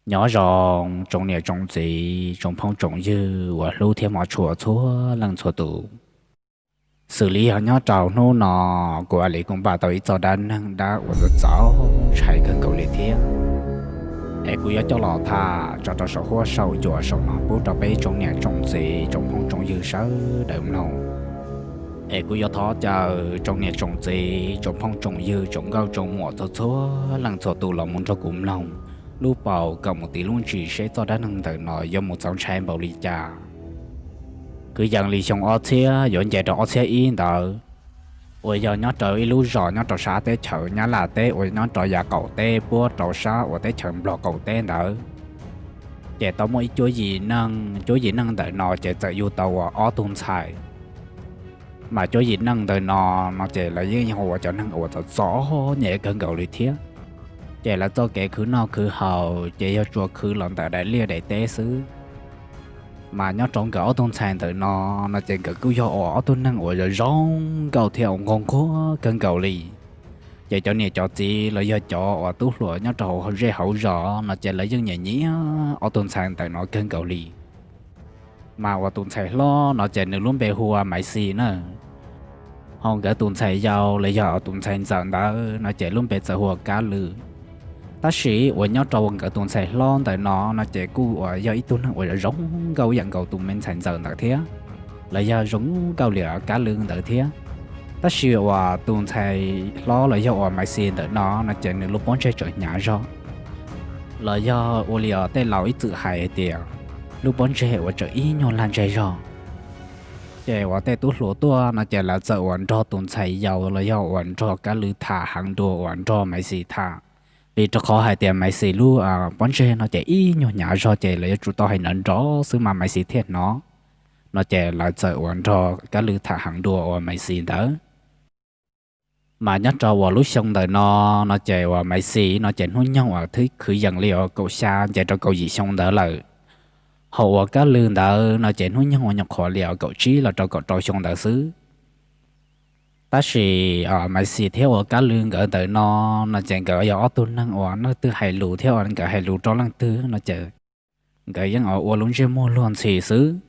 Nyob zoo tsoom niam tsoom txiv tsoom phooj tsoom ywg uas hlub thiab hmov tshua txhua leej txhua tus. Xws li yog nyob rau hnub no, kuv Alis kuj npaj tau ib txoj dab neeg dab uas txaus ntshai kawg nkaus li thiab, es kuv yuav coj los tham tso rau saum huab saum cua saum no pub rau peb tsoom niam tsoom txiv tsoom phooj tsoom ywg sawv daws mloog. Es kuv yuav thov caw tsoom niam tsoom txiv tsoom phooj tsoom ywg tsoom nkauj tsoom muam txhua txhua leej txhua tus los mus nrog kuv mloog lub paus kom mus tim lub ntsis seb txoj dab neeg ntawm no yuav mus txaus ntshai npaum li cas. Kwv yees li xyoo ob txhiab yuav nce rau ob txhiab ib ntawd, uas yog nyob rau ib lub zos nyob rau sab teb chaws Nyab Laj teb uas nyob rau yav qaum teb puab rau sab uas teb chaws Nplog qaum teb ntawd, ces tau muaj ib cuab yim neej, cuab yim neej ntawm no ces txawm yug tau uas ob tug ntxhais. Mas cuab yim neej ntawm no, no ces lawv yeej yog uas cov neeg uas txom txom nyem kawg nkaus li thiab. Ces lawv txoj kev khwv noj khwv haus ces yog tsuas khwv los ntawm daim liaj daim teb xwb. Mas nyob rau nkawd ob tug ntxhais ntawm no, no ces nkawd kuj yog uas ob tug neeg uas zoo zoo nkauj thiab uas nquag nquag kawg nkaus li. Ces cov niam cov txiv los yog cov uas tub hluas nyob rau hauv zej hauv zos no ces lawv yeej nyiam nyiam ob tug ntxhais ntawm no kawg nkaus li. Mas uas tus ntxhais hlob no ces nws lub npe hu ua Maiv Xis na. Ho nkawd tus ntxhais yau los yog tus ntxhais ntxawm ntawd no ces lub npe txawm hu ua Kab Lwm. Tab sis uas nyob rau nkawd tus ntxhais hlob ntawm no, no ces kuj uas yog ib tug neeg uas zoo nkauj ib yam nkaus tus me ntxhais ntxawm ntawd thiab, los yog zoo nkauj li Kab Lwm ntawd thiab. Tab sis uas tus ntxhais hlob los yog uas Maiv Xis ntawm no, no ces nws lub pob ntseg tseem hnyav zog, los yog ua li os tej laus ib txwm hais tias lub pob ntseg uas tseem ib nyuag lag ntseg zog. Ces uas tej tub hluas tuaj no ces lawv txawm uas nrog tus ntxhais yau los yog uas nrog Kab Lwm tham heev dua uas nrog Maiv Xis tham, vim rau qhov hais tias Maiv Xis lub pob ntseg no ces ib nyuag hnyav zog ces lawv yuav tsum tau hais nrov nrov xwb mas Maiv Xis thiaj hnov. No ces lawv txawm uas nrog Kab Lwm tham heev dua uas Maiv Xis ntawd. Mas nyob rau uas lub xyoo ntawm no, no ces uas Maiv Xis no ces hnub nyoog uas twb kwv yees li uas kaum xya nce rau kaum yim xyoo ntawd lawm. Ho uas Kab Lwm ntawd no ces hnub nyoog uas nyuam qhuav li uas kaum tsib los rau kaum rau xyoo ntawd xwb. Tab sis Maiv Xis thiab uas Kab Lwm nkawd ntawm no, no ces nkawd yog ob tug neeg uas leej twg hais lus thiab uas nkawd hais lus rau leej twg no ces nkawd yeej ua lub ntsej muag luag ntxhi xwb.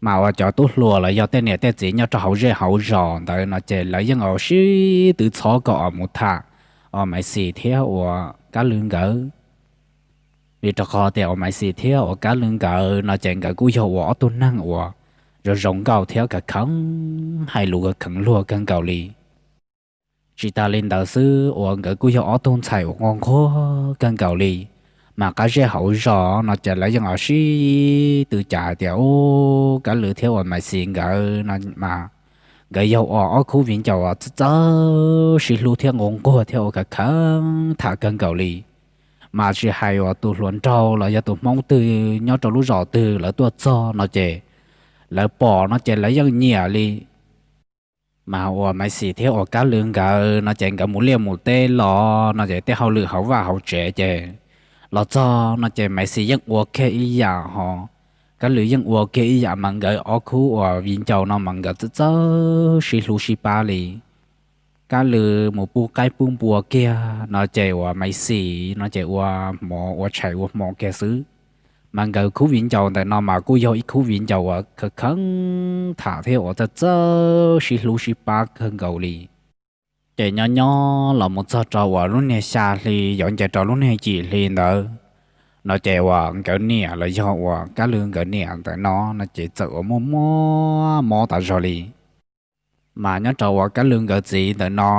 Mas uas cov tub hluas los yog tej niam tej txiv nyob rau hauv zej hauv zos ntawd no ces lawv yeej ua sib tw txhob kom uas mus tham uas Maiv Xis thiab uas Kab Lwm nkawd. Vim rau qhov tias uas Maiv Xis thiab uas Kab Lwm nkawd no ces nkawd kuj yog uas ob tug neeg uas zoo zoo nkauj thiab kheev kheev hais lus kheev kheev luag kawg nkaus li. Tsis tas li ntawd xwb uas nkawd kuj yog ob tug ntxhais uas nquag nquag kawg nkaus li. Mas qab zej hauv zos no ces lawv yeej ua sib tw cav hais tias ub Kab Lwm thiab uas Maiv Xis nkawd no mas nkawd yog uas ob khub viv ncaus uas txawj txawj sib hlub thiab nquag nquag thiab ua kheev kheev tham kawg nkaus li. Mas tsis hais uas tus hluas nraug los yog tus Hmoob twg nyob rau lub zos twg lawv tuaj txog no ces lawv pom no ces lawv yeej nyiam li. Mas uas Maiv Xis thiab uas Kab Lwm nkawd no ces nkawd mus liaj mus teb los no ces tej hauj lwm hauv vaj hauv tsev ces los txog no ces Maiv Xis yeej ua kiag ib yam ho Kab Lwm yeej ua kiag ib yam mas nkawd ob khub uas viv ncaus no mas nkawd txawj txawj sib hlub sib pab li. Kab Lwm mus pub qaib pub npua kiag no ces uas Maiv Xis no ces ua mov ua tshais ua hmo kiag xwb. Mas nkawd khub viv ncaus ntawm no mas kuj yog ib khub viv ncaus uas kheev kheev tham thiab uas txawj txawj sib hlub sib pab kawg nkaus li. Ces nyob nyob los mus txog rau uas lub niag xya hli yuav nce rau lub niag yim hli ntawd no ces uas nkawd niam los yog uas Kab Lwm nkawd niam ntawm no no ces txawm uas muaj muaj mob tas zog li. Mas nyob rau uas Kab Lwm nkawd txiv ntawm no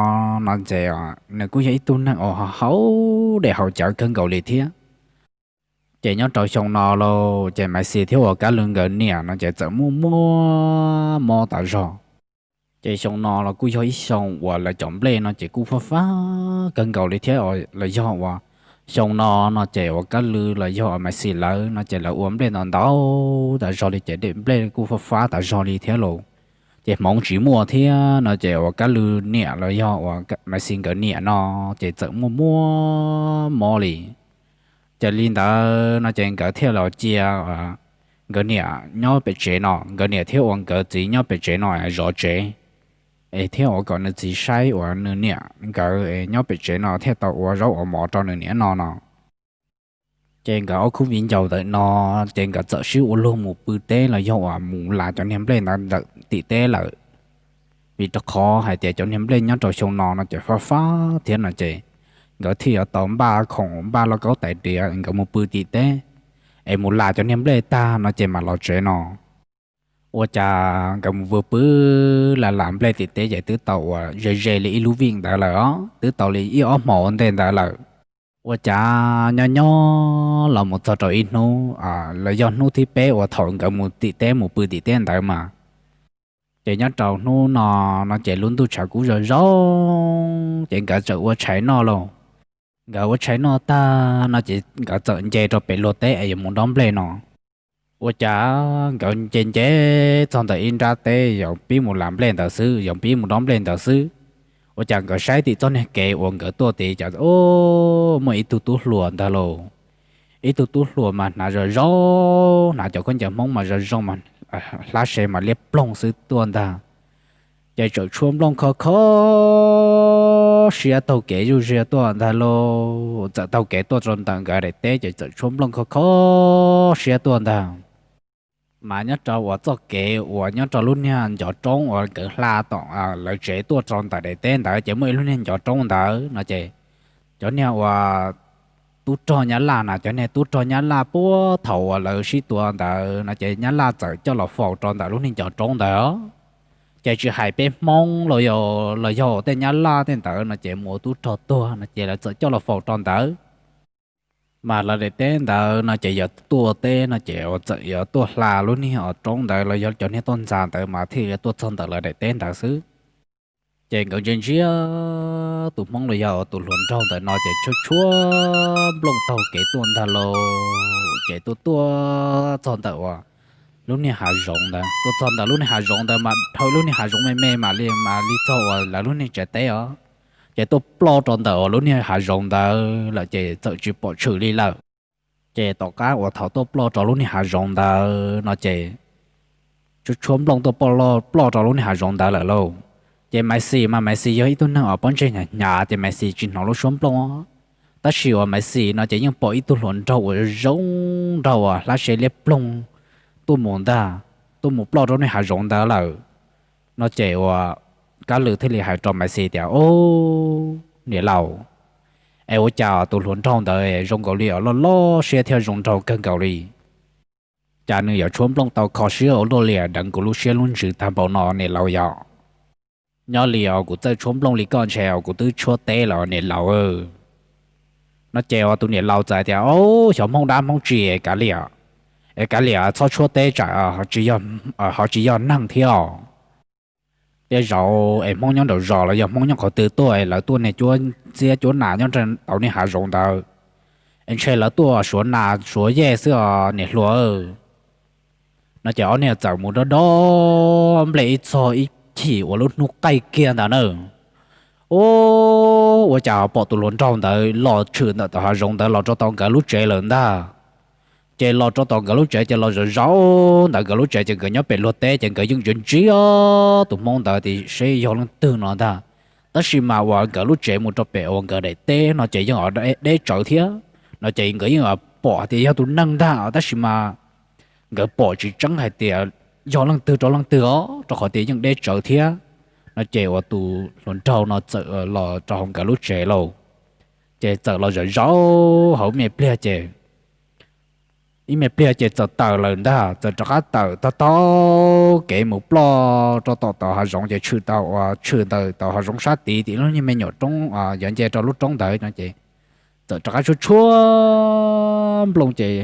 no ces nws kuj yog ib tug neeg uas haus dej haus cawv kawg nkaus li thiab. Ces nyob rau xyoo no lauj ces Maiv Xis thiab uas Kab Lwm nkawd niam no ces txawm muaj muaj mob tas zog. Ces xyoo no los kuj yog ib xyoo uas lawv cov nplej no ces kuj fab fab kawg nkaus li thiab los yog uas xyoo no no ces uas Kab Lwm los yog uas Maiv Xis lawv no ces lawv ua nplej ntau ntau tas zog li ces dej nplej kuj fab fab tas zog li thiab lauj. Ces hmoov tsis muaj thiab no ces uas Kab Lwm niam los yog uas Maiv Xis nkawd niam no ces txawm muaj muaj mob li. Ces li ntawd no ces nkawd thiaj los cia nkawd niam nyob pem tsev no, nkawd niam thiab uas nkawd txiv nyob pem tsev no zov tsev, es thiab uas kom nws txiv saib uas nws niam nkawd nyob pem tsev no thiaj tau ua zaub ua mov rau nws niam no no. Ces nkawd ob khub viv ncaus ntawm no ces nkawd txawm sib ua luag mus pw teb los yog uas mus las cov niag nplej ntawd ntawm tim teb lawm, vim rau qhov hais tias cov niag nplej nyob rau xyoo no no ces fab fab thiab no ces nkawd thiaj yuav tau npaj khoom npaj lauj kaub tais diav nkawd mus pw tim teb es mus las cov niag nplej tag no ces mam los tsev no. Ua cas nkawd mus pw pw las las nplej tim teb ces twb tau uas ze ze li ib lub vij ntawd lawm os, twb tau li ib ob hmos ua ntej ntawd lawm. Ua cas nyob nyob los mus txog rau ib hnub los yog hnub thib peb uas thaum nkawd mus tim teb mus pw tim teb ntawd mas, ces nyob rau hnub no no ces lub ntuj tshav kub zoo zoo ces nkawd txawm ua tshais noj lauj. Nkawd ua tshais noj tag no ces nkawd txawm nce rau pem luag teb es yuav mus dob nplej no. Ua cas nkawd nce nce txog ntawm ib nrab teb yuav pib mus las nplej ntawd xwb, yuav pib mus dob nplej ntawd xwb, ua cas nkawd saib tim txoj niag kev uas nkawd tuaj tid cas muaj ib tug tub hluas ntag lauj. Ib tug tub hluas mas hnav zoo zoo, hnav cov khaub ncaws Hmoob mas zoo zoo mas hlab se mas liab ploog xwb tuaj ntag. Ces txawm tshuab nplooj kho kho siab taug kev zuj zus tuaj ntag lauj. Txawm taug kev tuaj rau ntawm nkawd daim teb ces txawm tshuab nplooj kho kho siab tuaj ntag. Mas nyob rau uas txoj kev uas nyob rau lub niag ncov roob uas nkawd hla tom lawv tsev tuaj rau ntawm daim teb ntawd ces muaj ib lub niag ncov roob ntawd no ces cov niag uas tub rog Nyab Laj na, cov niag tub rog Nyab Laj puag thaum uas lawv sib tua ntawd no ces Nyab Laj txawm coj los faus rau ntawm lub niag ncov roob ntawd. Ces tsis hais peb Hmoob los yog, los yog tej Nyab Laj tej ntawd no ces mus ua tub rog tuag no ces lawv txawm coj los faus rau ntawd. Mas lawv daim teb ntawd no ces yog tuaj teb no ces txawm yuav tuaj hla lub niag uas roob ntawd los yog cov niag toj ntxas ntawd mas thiaj yuav tuaj txog ntawm lawv daim teb ntawd xwb. Ces nkawd ntsia ntsia tus Hmoob los yog tus hluas nraug ntawm no ces tshuab tshuab nplooj taug kev tuaj ntag lauj. Ces tuaj tuaj txog ntawm uas lub niag hav zoov ntawd, tuaj txog ntawm lub niag hav zoov ntawd mas dhau lub niag hav zoov me me mam li, mam li txog uas lawv lub niag tsev teb os. Ces tuaj ploj rau ntawm uas lub niag hav zoov ntawd lawm ces txawm tsis pom tshwm li lawm. Ces tom qab uas thaum tuaj ploj rau lub niag hav zoov ntawd no ces tshuab tshuab nplooj tuaj ploj rau lub niag hav zoov ntawd lawm lauj. Ces Maiv Xis mas Maiv Xis yog ib tug neeg uas pob ntseg hnyav hnyav ces Maiv Xis tsis hnov lub suab nplooj. Tab sis uas Maiv Xis no ces yeej pom ib tug hluas nraug uas zoo nraug uas hlab se liab ploog tuaj mus ntag, tuaj mus ploj rau niag hav zoov ntawd lawm. No ces uas Kab Lw thiaj li hais rau Maiv Xis tias, Ub, niam laus, es ua cas tus hluas nraug ntawd zoo nkaus li uas loj loj siab thiab zoo nraug kawg nkaus li? Cas nws yuav tshuab nplooj tau kho siab ua luaj li deev kuv lub siab lub ntsws tag npaum no niam laus yom? Nyob li os kuv txawj tshuab nplooj li koj ntshe os kuv twb tshuab teb lawm niam laus. No ces uas tus niam laus txawm tias, Ub, xyov Hmoob dab Hmoob tsi es kav liam, es kav liam txhob tshuab teb tsam ho tsis yog neeg thiab os. Tej zaum es Hmoob nyob nraum zos los yog Hmoob nyob qhov twg tuaj es lawv tuaj niag cuab txiab cuab nas nyob tau niag hav zoov ntawd, es ntshe lawv tuaj suav nas suav yej xwb os niam hluas. No ces ob niag txawm mus dob dob nplej ib txog ib chim uas lub hnub qaij kiag ntawd na, ub, ua cas pom tus hluas nraug ntawd los tshwm ntawm tom hav zoov ntawd los rau tom nkawd lub tsev lawm ntag. Ces los rau tom nkawd lub tsev ces los zaum zaum ntawm nkawd lub tsev ces nkawd nyob pem luag teb ces nkawd yeej ntsia ntsia tus Hmoob ntawd tias seb yog leej twg no ntag. Tab sis mas uas nkawd lub tsev mus rau pem uas nkawd daim teb no ces yeej deb tsawv thiab, no ces nkawd yeej pom hais tias yog tus neeg ntag tab sis mas nkawd pom tsis tseeb hais tias yog leej twg rau leej twg os rau qhov tias yeej deb tsawv thiab. No ces uas tus hluas nraug no txawm los rau hauv nkawd lub tsev lauj, ces txawm los zaum zaum hauv me pliag ces ib me pliag ces txawm tawm lawm ntag, txawm rov qab tawm taug taug kev mus ploj rau tom tau hav zoov ces tshwm tau uas tshwm ntawm tau hav zoov sab tid tim lub niag me nyuam roob uas yuav nce rau lub roob ntawd no ces txawm rov qab tshuab tshuab nplooj ces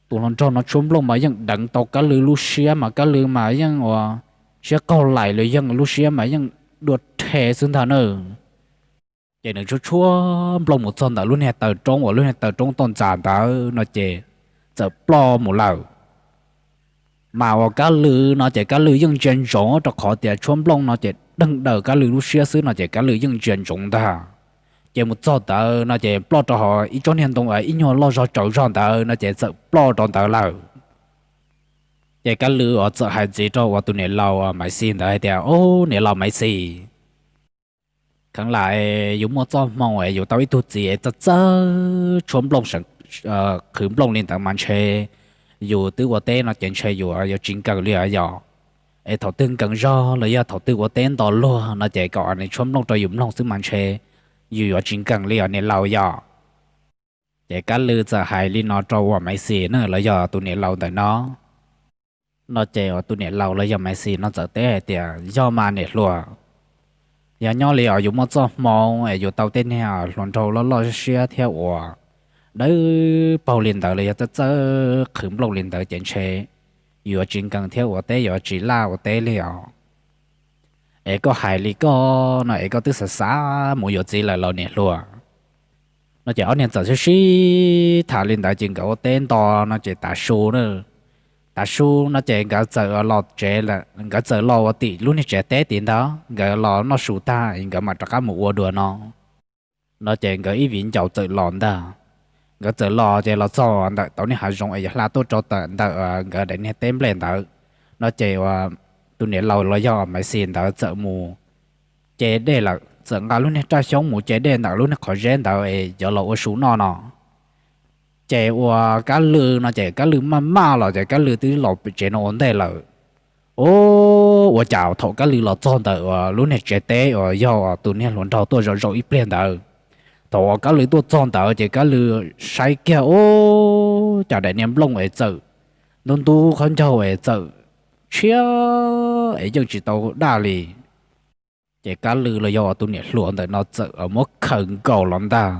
tus hluas nraug no tshuab nplooj mas yeej deev tau Kab Lw lub siab mas Kab Lw mas yeej uas siab qaug lais los yeej lub siab mas yeej dua rhe xwb ntag na. Ces nws tshuab tshuab nplooj mus txog ntawm lub niag taw roob uas lub niag taw roob toj ntxas ntawd no ces txawm ploj mus lawm. Mas uas Kab Lw no ces Kab Lw yeej ntsia ntsoov rau qhov tias tshuab nplooj no ces deeg daws Kab Lw lub siab xwb no ces Kab Lw yeej ntsia ntsoov ntag. Ces mus txog ntawd no ces ploj rau hauv ib tsob niag ntoo ib nyuag loj zog tsaus zog ntawd no ces txawm ploj rau ntawd lawm. Ces Kab Lw uas txawm hais ntxiv rau uas tus niam laus Maiv Xis ntawd hais tias, Ub, niam laus Maiv Xis, kheev lam yus muaj txoj hmoo es yus tau ib tug txiv txawj txawj tshuab nplooj seem qhwv nplooj li ntawd mas ntshe yus twb ua teb no ces ntshe yus yuav tsis nkees li os yog. Es thaum twg nkees zog los yog thaum twg ua teb nto luag no ces kom nws tshuab nplooj rau yus mloog xwb mas ntshe yus yuav tsis nkees li os niam laus yog. Ces Kab Lw txawm hais li no rau uas Maiv Xis na los yog tus niam laus ntawm no. No ces uas tus niam laus los yog Maiv Xis no txawm teb hais tias, yog mas niam hluas, yog nyob li os yus muaj txoj hmoo es yus tau tej niag hluas nraug loj loj siab thiab uas dawb paug li ntawd los yog txawj txawj qhwv nplooj li ntawd ces ntshe yus yuav tsis nkees thiab ua teb yuav tsis laj ua teb li os. Es koj hais li koj no es koj twb xav xav mus yuav txiv lawm los niam hluas? No ces ob niag txawm sib sib tham li ntawd ces nkawd ua teb nto no ces tav su na, tav su no ces nkawd txawm los tsev lawm, nkawd txawm los ua tim lub niag tsev teb tid ntag, nkawd los noj su tag nkawd mam rov qab mus ua dua no. No ces nkawd ib viv ncaus txawm los ntag. Nkawd txawm los ces los txog ntawm tau niag hav zoov es yuav hla tuaj rau ntawm nkawd daim niag teb nplej ntawd. No ces uas tus niam laus los yog Maiv Xis ntawd txawm mus ce dej lawm, txawm nqa lub niag raj xyoob mus ce dej ntawm lub niag qhov zeb ntawd es yuav los ua su noj no. Ces uas Kab Lw no ces Kab Lw maj maj los ces Kab Lw twb los pem tsev no ua ntej lawm. Ua cas thaum Kab Lw los txog ntawm uas lub niag tsev teb uas yog tus niag hluas nraug tuaj zaum zaum ib pliag ntawd, thaum uas Kab Lw tuaj txog ntawd ces Kab Lw saib kiag ua cas daim niag nplooj es txawm ntub ntub qhov ncauj es txawm tshiab es yeej tsis tau daj li. Ces Kab Lw los yog uas tus niam hluas ntawm no txawm muab khaws nkaus los ntag,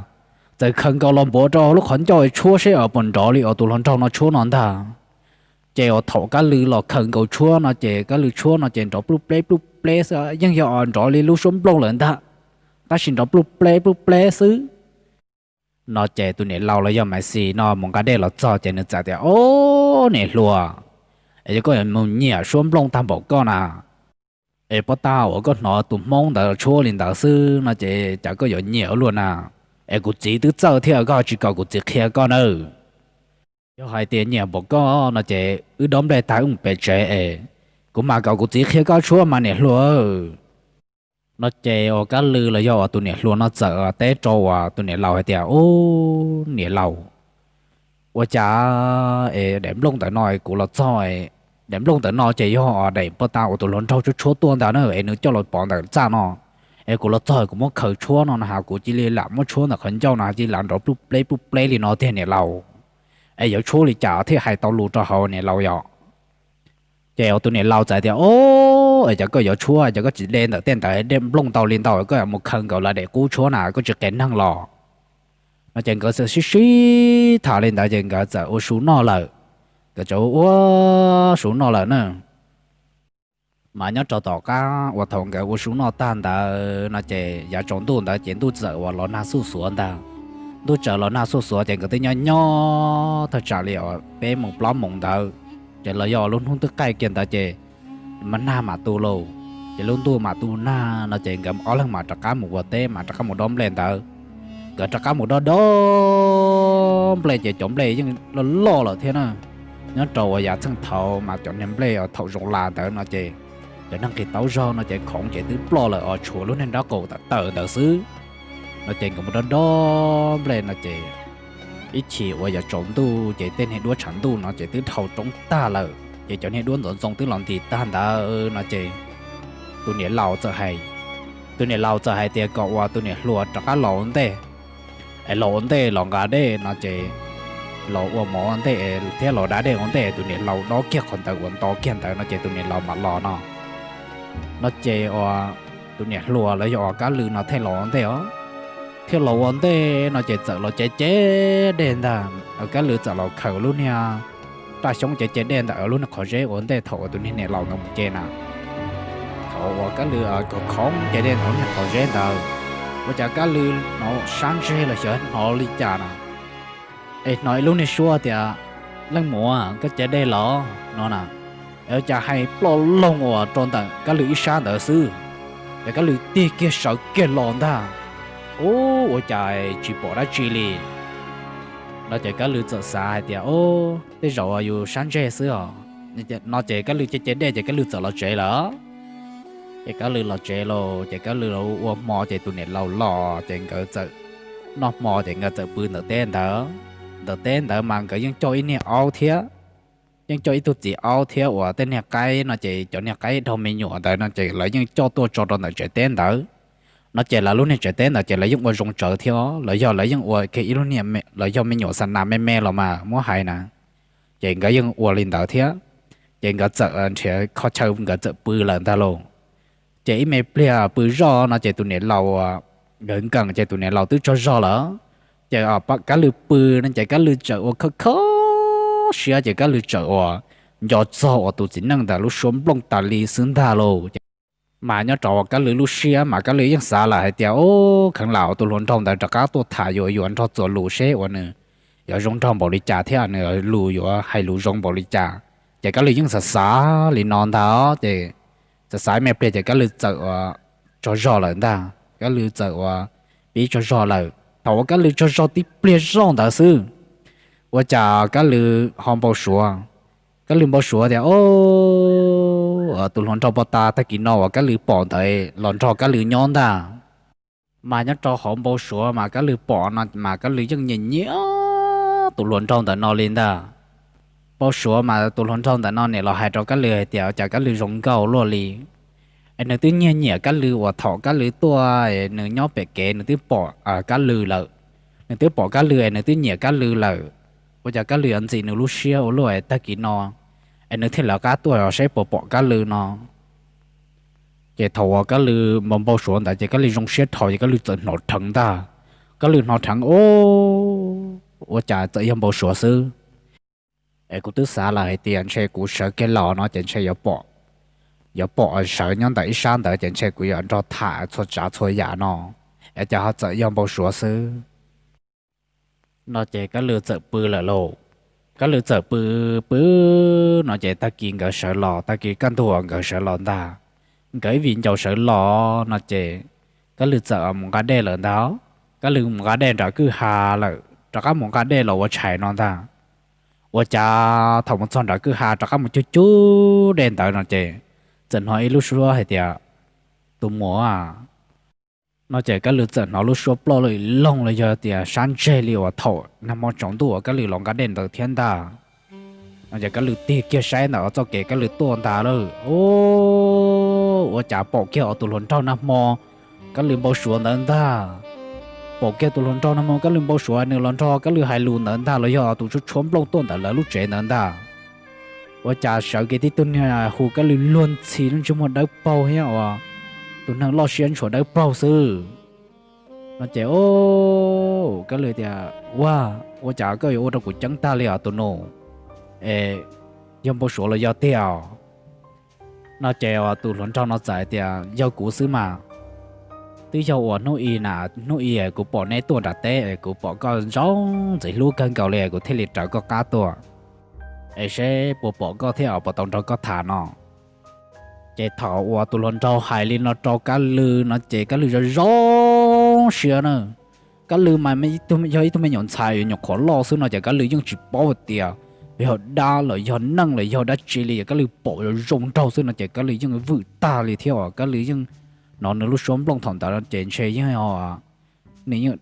txawm khaws nkaus los npuav rau lub qhov ncauj tshuab seb puas nrov li uas tus hluas nraug no tshuab no ntag. Ces uas thaum Kab Lw los khaws nkaus tshuab no ces Kab Lw tshuab no ces nrov pluj pleb pluj pleb xwb, yeej yog nrov li lub suab nplooj lawm ntag, tab sis nrov pluj pleb pluj pleb xwb. No ces tus niam laus los yog Maiv Xis no mus nqa dej los txog ces nws txawm tias, o, niam hluas, es yog koj mus nyiam suab nplooj tag npaum koj na, es pob tag uas koj hnov tus hmoob ntawd tshuab li ntawd xwb no ces cas koj yuav nyiam ua luaj na? Es kuv txiv twb txawj thiab, koj tsis kom kuv txiv qhia koj nawb. Yog hais tias nyiam npaum koj no ces wb dob nplej tag wb mus pem tsev es kuv mam kom kuv txiv qhia koj tshuab mas niam hluas. No ces uas Kab Lw los yog uas tus niam hluas no txawm teb rau uas tus niam laus hais tias, u, niam laus, ua cas es daim nplooj ntawm no kuv los txog, daim nplooj ntawm no ces yog daim pob tag uas tus hluas nraug tshuab tshuab tuaj ntag na es nws coj los pov ntawm txaj no, es kuv los txog kuv muab khaws tshuab no na has kuv cia li lam muab tshuab ntawm qhov ncauj no cia li lam nrov pluj pleb pluj pleb li no tiag niam laus. Es yuav tshuab li cas thiaj hais tau lus rau hauv niam laus yom? Ces uas tus niam laus txawm tias, o, es cov koj yuav tshuab cov koj tsis de ntawm tej ntawd de nplooj ntau li ntau koj mus khaws nkaus lawv daim qub tshuab na koj tsis qias neeg los? No ces nkawd txawm sib sib tham li ntawd ces nkawd txawm ua su noj lawm. Nkawd txawm ua su noj lawm na. Mas nyob rau tom qab uas thaum nkawd ua su noj tag ntawd no ces yav tsaus ntuj ntawd ces ntuj txawm uas los nag xuj xuav ntag. Ntuj txawm los nag xuj xuav ces nkawd twb nyob nyob thaj tsam li uas peb moos plaub moos ntawd, ces los yog lub hnub twb qaij kiag ntawd ces mas nag mam tu lauj, ces lub ntuj mam tu nag no ces nkawd ob leeg mam rov qab mus ua teb mas rov qab mus dob nplej ntawd. Nkawd rov qab mus dob dob nplej ces cov nplej yeej loj loj lawm thiab na. Nyob rau uas yav txheej thaud mas cov niag nplej uas thaum zoo las ntawd no ces cov neeg nqis taub zog no ces khoov ces twb ploj lawm os, tshuav lub niag nrab qaum tawm tawm ntawd xwb. No ces nkawd mus dob dob nplej no ces ib chim uas yav tsaus ntuj ces tej niag duab tshav ntuj no ces twb dhau roob tag lawm ces cov niag duab ntxoov ntxoo twb los ntis tag ntawd no ces tus niam laus txawm hais, tus niam laus txawm hais tias kom uas tus niam hluas rov qab los ua ntej, es los ua ntej los nqa dej no ces los ua mov ua ntej thiab los da dej ua ntej, tus niam laus dob kiag qhov ntawd uas nto kiag ntawd no ces tus niam laus mam los no. No ces uas tus niam hluas los yog uas Kab Lw no thiaj los ua ntej os. Thiaj los ua ntej no ces txawm los cev cev dej ntag, Kab Lw txawm los khaws lub niag raj xyoob cev cev dej ntawm lub niag qhov zeb ua ntej thaum uas tus niag niam laus ntawd mus ce na. Thaum uas Kab Lw khoov khoov cev dej ntawm lub niag qhov zeb ntawd, ua cas Kab Lw hnov sab ntseg los xyov hnov li cas na, es hnov ib lub niag suab tias, leej muam, koj cev dej los no na. Es ua cas hais ploj loog uas rau ntawm Kab Lw ib sab ntawd xwb, ces Kab Lw tig kiag sawv kiag los ntag. Ub, ua cas tsis pom dab tsi li. No ces Kab Lw txawm xav hais tias, o, tej zaum yus sab ntseg xwb os. No ces Kab Lw cev cev dej ces Kab Lw txawm los tsev lawm. Ces Kab Lw los tsev los ces Kab Lw los ua hmo ces tus niam laus los ces nkawd txawm noj hmo ces nkawd txawm pw ntawm teb ntawd. Ntawm teb ntawd mas nkawd yeej coj ib niag aub thiab, yeej coj ib tug txiv aub thiab uas tej niag qaib no ces cov niag qaib dhau me nyuam ntawd no ces lawv yeej coj tuaj tso rau ntawm tsev teb ntawd. No ces lawv lub niag tsev teb ntawd ces lawv yeej ua zoo tsawv thiab, los yog lawv yeej ua kiag ib lub niag, los yog me nyuam xa nas me me los mas muab hais na, ces nkawd yeej ua li ntawd thiab. Ces nkawd txawm nrhiav qhov chaw nkawd txawm pw lawm ntag lauj. Ces ib me pliag pw zoj no ces tus niam laus, nkawd nkees ces tus niam laus twb tsaug zog lawm. Ces Kab Lwm pw no ces Kab Lwm txawm ua khawb khawb siab ces Kab Lwm txawm ua nco txog uas tus txiv neej ntawd lub suab nplooj tas li xwb ntag lauj. Mas nyob rau Kab Lwm lub siab mas Kab Lwm yeej xav lawm hais tias, Ub, kheev lam tus hluas nraug ntawd rov qab tuaj tham yuav yuav nrog txuas lus seb uas nws yuav zoo nraug npaum li cas thiab nws lus yuav hais lus zoo npaum li cas. Ces Kab Lwm yeej xav xav li no ntag ces txawm xav me pliag ces Kab Lwm txawm ua tsaug zog lawm ntag. Kab Lwm txawm ua pib tsaug zog lawm. Thaum uas Kab Lwm tsaug zog tib pliag zoj ntawd xwb, ua cas Kab Lwm ho npau suav. Kab Lwm npau suav tias, Ub, tus hluas nraug pos tas tag kis no uas Kab Lwm pom ntawd los nrog Kab Lwm nyob ntag. Mas nyob rau hauv npau suav mas Kab Lwm pom no mas Kab Lwm yeej nyiam nyiam tus hluas nraug ntawm no li ntag. Npau suav mas tus hluas nraug ntawm no niam los hais rau Kab Lwm hais tias cas Kab Lwm zoo nkauj luaj li. Es nws twb nyiag nyiam Kab Lwm uas thaum Kab Lwm tuaj es nws nyob pem kev nws twb pom Kab Lwm lawm. Nws twb pom Kab Lwm es nws twb nyiam Kab Lwm lawm. Ua cas Kab Lwm yuav ntxim nws lub siab ua luaj es tag kis no es nws thiaj lawv qab tuaj saib puas pom Kab Lwm no. Ces thaum uas Kab Lwm npau npau suav ntawd ces Kab Lwm zoo siab dhau ces Kab Lwm txawm hnov rheev ntag. Kab Lwm hnov rheev, Ub, ua cas txawm yog npau suav xwb. Es kuv twb xav lawm hais tias ntshe kuv sawv kiag los no ces ntshe yuav pom, yuav pom sawv nyob ntawm ib sab ntawd ces ntshe kuv yuav nrog tham txhua tsav txhua yam no, es cas ho txawm yog npau suav xwb. No ces Kab Lwm txawm pw lawm lauj. Kab Lwm txawm pw pw no ces tag kis nkawd sawv los, tag kis kaj ntug nkawd sawv los ntag. Nkawd ib viv ncaus sawv los no ces Kab Lwm txawm mus nqa dej lawm ntag. Kab Lwm mus nqa dej nram kwj ha lawm, rov qab mus nqa dej los ua tshais no ntag. Ua cas thaum mus txog nram kwj ha rov qab mus cug cug dej ntawd no ces txawm hnov ib lub suab hais tias, Tus muam. No ces Kab Lwm txawm hnov lub suab ploj loj loog los yog tias sab ntseg li uas thaum nag hmo tsaus ntuj uas Kab Lwm los nqa dej ntawd thiab ntag. No ces Kab Lwm tig kiag saib ntawm txoj kev Kab Lwm tuaj ntag lawm, Ub, ua cas pom kiag tus hluas nraug nag hmo Kab Lwm npau suav ntawd ntag. Pom kiag tus hluas nraug nag hmo Kab Lwm npau suav nws los nrog Kab Lwm hais lus ntawd ntag los yog tus tshuab tshuab nplooj tuaj ntawm lawv lub tsev ntawd ntag. Ua cas sawv kiag tib tug niag hu Kab Lwm luag ntxhi lub ntsej muag dawb paug thiab uas tus neeg loj siab ntshua dawb paug xwb. No ces Kab Lwm tias, Ua, ua cas koj yuav ua rau kuv ceeb tag li os tus nus? Es yog npau suav los yog tiag? No ces tus hluas nraug no txawm hais tias, Yog kuv xwb mas. Twb yog uas hnub i na, hnub i kuv pom neb tuaj nram teb es kuv pom koj ntxim hlub kawg nkaus li kuv thiaj li raws koj qab tuaj es seb puas pom koj thiab puas tau nrog koj tham no. Ces thaum uas tus hluas nraug hais li no rau Kab Lwm no ces Kab Lwm zoo zoo siab na. Kab Lwm mas yog ib tug me nyuam ntxhais uas nyuam qhuav loj xwb no ces Kab Lwm yeej tsis paub hais tias yog dab los yog neeg los yog dab tsi li, Kab Lwm pom zoo nraug xwb no ces Kab Lwm yeej vwm tag li thiab uas Kab Lwm yeej hnov nws lub suab nplooj thaum ntawd ces ntshe yeej, nws yeej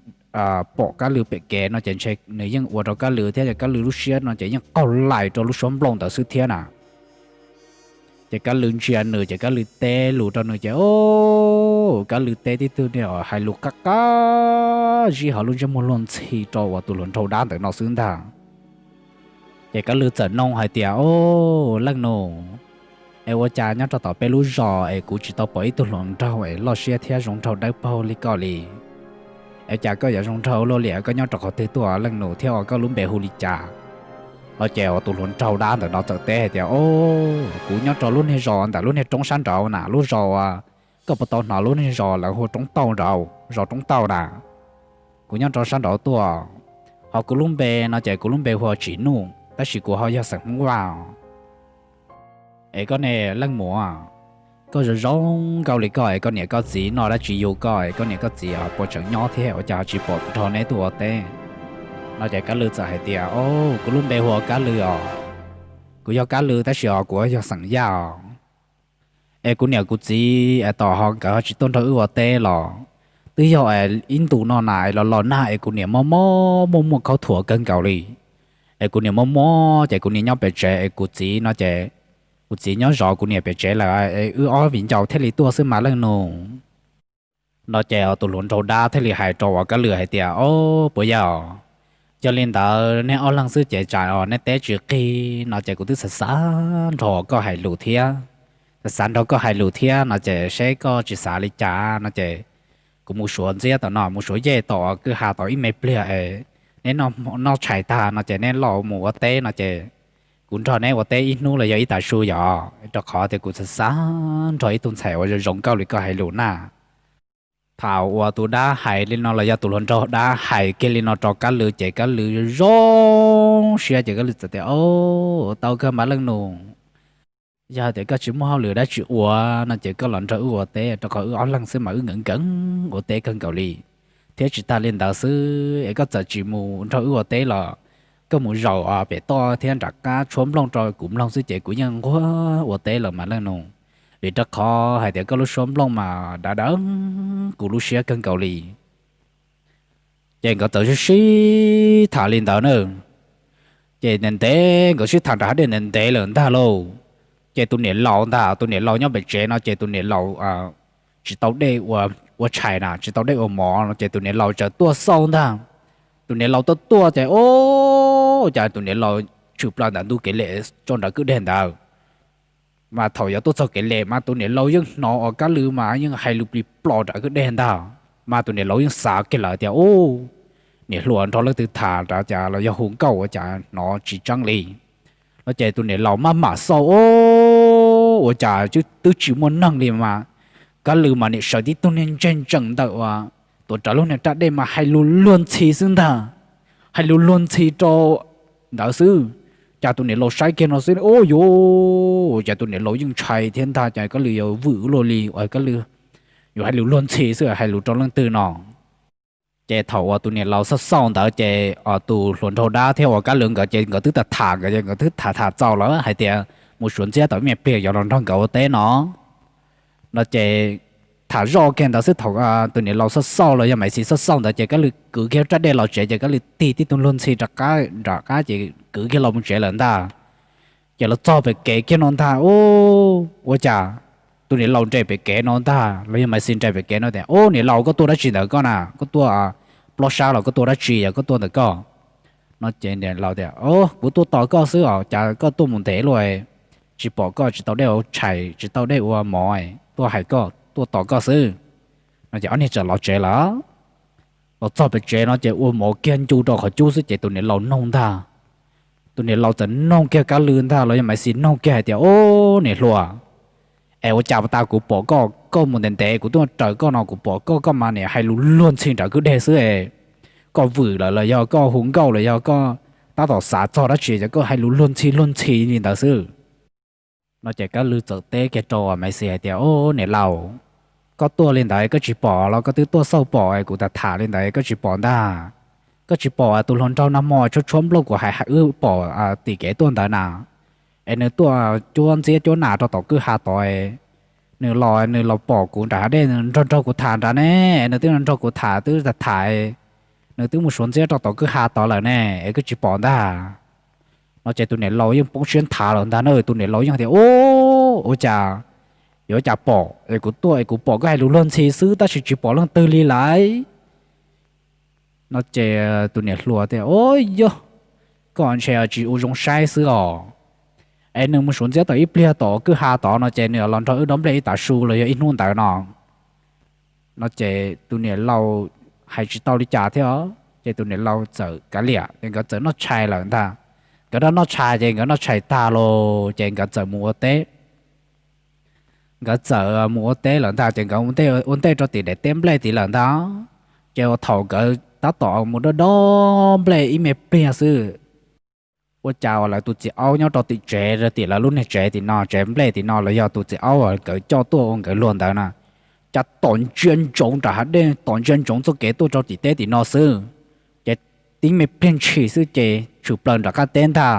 pom Kab Lwm pem kev no ces ntshe nws yeej ua rau Kab Lwm thiab ces Kab Lwm lub siab no ces yeej qaug lais rau lub suab nplooj ntawd xwb thiab na. Ces Kab Lwm ntsia nws ces Kab Lwm teb lus rau nws ces, Kab Lwm teb tib tug niag hais lus qab qab zib hauv lub ntsej muag luag ntxhi rau uas tus hluas nraug dab ntawm no xwb ntag. Ces Kab Lwm txawm nug hais tias, Ub, leej nus, es ua cas nyob rau tom peb lub zos es kuv tsis tau pom ib tug hluas nraug es loj siab thiab zoo nraug dawb paug li koj li? Es cas koj yuav zoo nraug luaj li, koj nyob rau qhov twg tuaj leej nus thiab ua koj lub npe hu li cas? No ces uas tus hluas nraug dab ntawm no txawm teb hais tias, Ub, kuv nyob rau lub niag zos ntawm lub niag roob sab nraud na, lub zos uas koj puas tau hnov lub niag zos lawv hu Roob Tauj nraud, zos Roob Tauj na. Kuv nyob rau sab nraud tuaj. Ho kuv lub npe no ces kuv lub npe hu ua Tsim Nuj tab sis kuv ho yog xeem Hmoob Vaj. Es koj ne leej muam, koj zoo zoo nkauj li koj es koj niam koj txiv noj dab tsi yug koj es koj niam koj txiv puas tseem nyob thiab ua cas tsis pom nrog neb tuaj ua teb? No ces Kab Lwm txawm hais tias, Ub, kuv lub npe hu ua Kab Lwm os. Kuv yog Kab Lwm tab sis os kuv yog xeem Yaj os. Es kuv niam kuv txiv es tom ho nkawd ho tsis tuaj nrog wb ua teb los? twb yog ib ntus no na es los los nag es kuv niam mob mob muaj muaj khaub thuas kawg nkaus li. Es kuv niam mob mob ces kuv niam nyob pem tsev es kuv txiv no ces kuv txiv nyob zov kuv niam pem tsev lawm es wb ob viv ncaus thiaj li tuaj xwb mas leej nus. No ces tus hluas nraug dab thiaj li hais rau uas Kab Lwm hais tias, Au, puas yog? Yog li ntawd neb ob leeg xwb ces tsam neb teb tsis qig no ces kuv twb xav xav nrog koj hais lus thiab. Xav xav nrog koj hais lus thiab no ces seb koj tsis xav li cas no ces kuv mus suav ntxiab tom no, mus suav yej tom kwj ha tau ib me pliag es neb noj tshais tag no ces neb los mus ua teb no ces kuv nrog neb ua teb ib hnub los yog ib tav su yom, rau qhov tias kuv xav xav nrog ib tug ntxhais uas zoo zoo nkauj li koj hais lus na. Thaum uas tus dab hais li no los yog tus hluas nraug dab hais kiag li no rau Kab Lwm ces Kab Lwm zoo siab ces Kab Lwm txawm tias, Au, tau kawg mas leej nus. Yog hais tias koj tsis muaj hauj lwm dab tsi ua no ces koj los nrog wb ua teb, rau qhov wb ob leeg xwb mas wb nkees nkees ua teb kawg nkaus li. Thiab tsis tas li ntawd xwb es koj txawm tsis mus nrog wb ua teb los koj mus zaum pem toj thiab nram qab tshuab nplooj rau kuv mloog xwb ces kuv yeej nquag ua teb lawm mas leej nus. Vim rau qhov hais tias koj lub suab nplooj mas dav dav kuv lub siab kawg nkaus li. Ces nkawd txawm sib sib tham li ntawd na. Ces ntev ntev nkawd sib tham nram hav dej ntev ntev lawm ntag lauj. Ces tus niam laus ntag, tus niam laus nyob pem tsev no ces tus niam laus tsis tau dej ua tshais na, tsis tau dej ua mov no ces tus niam laus txawm tuaj xauj ntag. Tus niam laus tuaj tuaj ces ua cas tus niam laus tshwm plaws ntawm ntug kev lem tso nram kwj deg ntawd. Mas thaum yuav tuaj txog kev lem mas tus niam laus yeej hnov uas Kab Lwm mas yeej hais lus plig plos nram kwj deg ntag. Mas tus niam laus yeej xav kiag lawm tias, Ub, niam hluas nrog leej twg tham nrad cas los yog hu nkauj ua cas hnov tsis tseeb li. No ces tus niam laus maj mam xauj, Ub, ua cas twb tsis muaj neeg li mas Kab Lwm mas niam sawv tib tug niag ntseg ntsees ntawm uas tuav rawv lub niag raj dej mas hais lus luag ntxhi xwb ntag. Hais lus luag ntxhi rau ntawd xwb. Cas tus niam laus saib kiag no xwb, Ub, yuav, cas tus niam laus yeej ntshai thiab ntag, cas Kab Lwm yuav vwm luaj li uas Kab Lwm yuav hais lus luag ntxhi xwb, hais lus rau leej twg no. Ces thaum uas tus niam laus xauj xauj ntawd ces tus hluas nraug dab thiab uas Kab Lwm nkawd ces nkawd twb tham tham nkawd ces nkawd twb tham tham txaus lawm hais tias mus suav ntxiab tau ib me pliag yuav los nrog nkawd ua teb no. No ces tham zoj kiag ntawd xwb, thaum tus niam laus xauj xauj los yog Maiv Xis xauj xauj ntawd ces Kab Lwm kwv kiag raj dej los tsev ces Kab Lwm tig tib tug luag ntxhi rov qab nram qab ces kwv kiag los mus tsev lawm ntag. Ces los txog pem kev kiag no ntag, Ub, ua cas tus niam laus nres pem kev no ntag los yog Maiv Xis nres pem kev no tias, Ub, niam laus, koj tuaj dab tsi ntawm koj na? Koj tuaj plob sab los koj tuaj dab tsi yog koj tuaj ntawm koj? No ces niam laus tias, Kuv tuaj tos koj xwb os, cas koj tuaj mus ntev luaj, tsis pom koj, tsis tau dej ua tshais, tsis tau dej ua mov, tuaj hais koj, tuaj tos koj xwb. No ces ob niag txawm los tsev lawm. Los txog pem tsev no ces ua mov kiag ncu rau qhov cub xwb ces tus niam laus noog ntag. Tus niam laus txawm noog kiag Kab Lwm ntag los yog Maiv Xis noog kiag hais tias, Ub, niam hluas, es ua cas puas tas kuv pom koj, koj mus ntev ntev kuv tuaj raws koj no kuv pom koj, koj mas niam hais lus luag ntxhi nram kwj deg xwb es, koj vwm lawm los yog koj hu nkauj los yog koj tab tom xav txog dab tsi es koj hais lus luag ntxhi luag ntxhi li ntawd xwb? No ces Kab Lwm txawm teb kiag rau Maiv Xis hais tias, Ub, niam laus, koj tuaj li ntawd koj tsis pom los koj twb tuaj xauj pom es kuv tham tham li ntawd koj tsis pom ntag. Koj tsis pom tus hluas nraug nag hmo tshuab tshuab nplooj kuv hais hais wb pom tim kev tuaj ntawd na, es nws tuaj cuab ntxiab cuab nas rau tom kwj ha tod, nws los nws los pom kuv nram hav dej nrog nrog kuv tham nrad ne, nws twb nrog kuv tham twb tham tham, nws twb mus suav ntxiab rau tom kwj ha tod lawm ne, es koj tsis pom ntag. No ces tus niam laus yeej poob siab nthav lawm ntag na, tus niam laus yeej tias, Ub, ua cas, yuav cas pom es kuv tuaj es kuv pom koj hais lus luag ntxhi xwb tab sis tsis pom leej twg li lawm. No ces tus niam hluas tias, Ub, yog, koj ntshe tsis ua zoo saib xwb os. Es nws mus suav ntxiab tau ib pliag tom kwj ha tod no ces nws los nrog wb dob nplej ib tav su los yog ib hnub ntawd no. No ces tus niam laus hais tsis tau li cas thiab, ces tus niam laus txawm kav liam ces nkawd txawm noj tshais lawm ntag. Nkawd noj tshais ces nkawd noj tshais tag los ces nkawd txawm mus ua teb. Nkawd txawm mus ua teb lawm ntag ces nkawd ua ntej rau tim daim teb nplej tid lawm ntag. Ces uas thaum nkawd tab tom mus dob dob nplej ib me pliag xwb, ua cas uas lawv tus txiv aub nyob rau tim tsev, tim lawv lub niag tsev tim no, tsev nplej tim no los yog tus txiv aub uas nkawd coj tuaj ua nkawd luag ntawd na, cas tom ntsia ntsoov nram hav dej, tom ntsia ntsoov txoj kev tuaj rau tim teb tim no xwb. Ces tib me pliag ntshis xwb ces tshwm plaws nram qab teb ntag.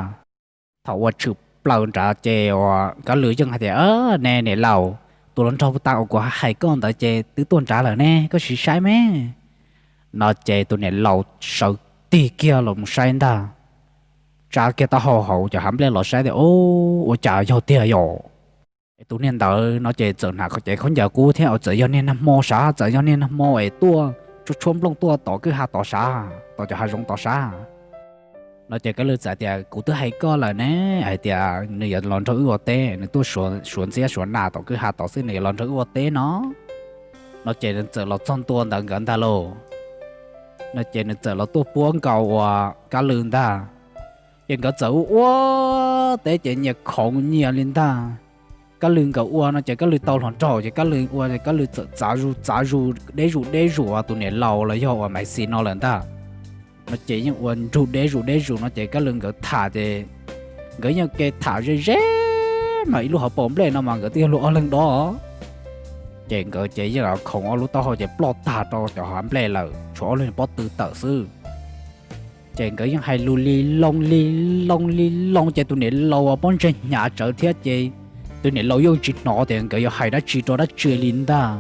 Thaum uas tshwm plaws nrad ces uas Kab Lwm yeej hais tias, Ne niam laus, Tus hluas nraug puag ta uas kuv hais koj ntawd ces twb tuaj nrad lawm ne, koj sim saib me. No ces tus niam laus sawv tig kiag los mus saib ntag, tsa kiag taub hau hauv cov hav nplej los saib tias, Ub, ua cas yog tiag yom? Es tus niag ntawd no ces txawm hnav cev khaub ncaws qub thiab, Txawm yog niag nag hmo sav, txawm yog niag nag hmo es tuaj tshuab tshuab nplooj tuaj tom kwj ha tod sav, tom cov hav zoov tod sav. No ces Kab Lwg txawm tias, Kuv twb hais koj lawm ne, hais tias nws yuav los nrog wb ua teb, nws tuaj suav ntxiab suav nas tom kwj ha tod xwb, nws yuav los nrog wb ua teb no. No ces nws txawm los txog ntua ntawd nkawd ntag lauj. No ces nws txawm los tuaj puab nkaus uas Kab Lwg ntag. Ces nkawd txawm ua ua teb ces nyias khoov nyias li ntag. Kab Lwg nkawd ua no ces Kab Lwg tau hluas nraug ces Kab Lwg ua ces Kab Lwg txawm txav zus txav zus deb zus deb zus tus niam laus los yog uas Maiv Xis no lawm ntag. No ces yeej ua nrug deb zus deb zus no ces Kab Lwg nkawd tham ces nkawd yeej ke tham ze ze mas ib lub hauv paus nplej no mas nkawd twb yog luag ob leeg dob. Ces nkawd ces yeej khoov ob lub taub hau ces ploj tag rau cov hav nplej lawm, tshuav ob lub pob tw tawm xwb. Ces nkawd yeej hais lus li loo li loo li loo ces tus niam laus uas pob ntseg hnyav tsawv thiab ces tus niam laus yeej tsis hnov tias nkawd yuav hais dab tsi rau dab tsi li ntag.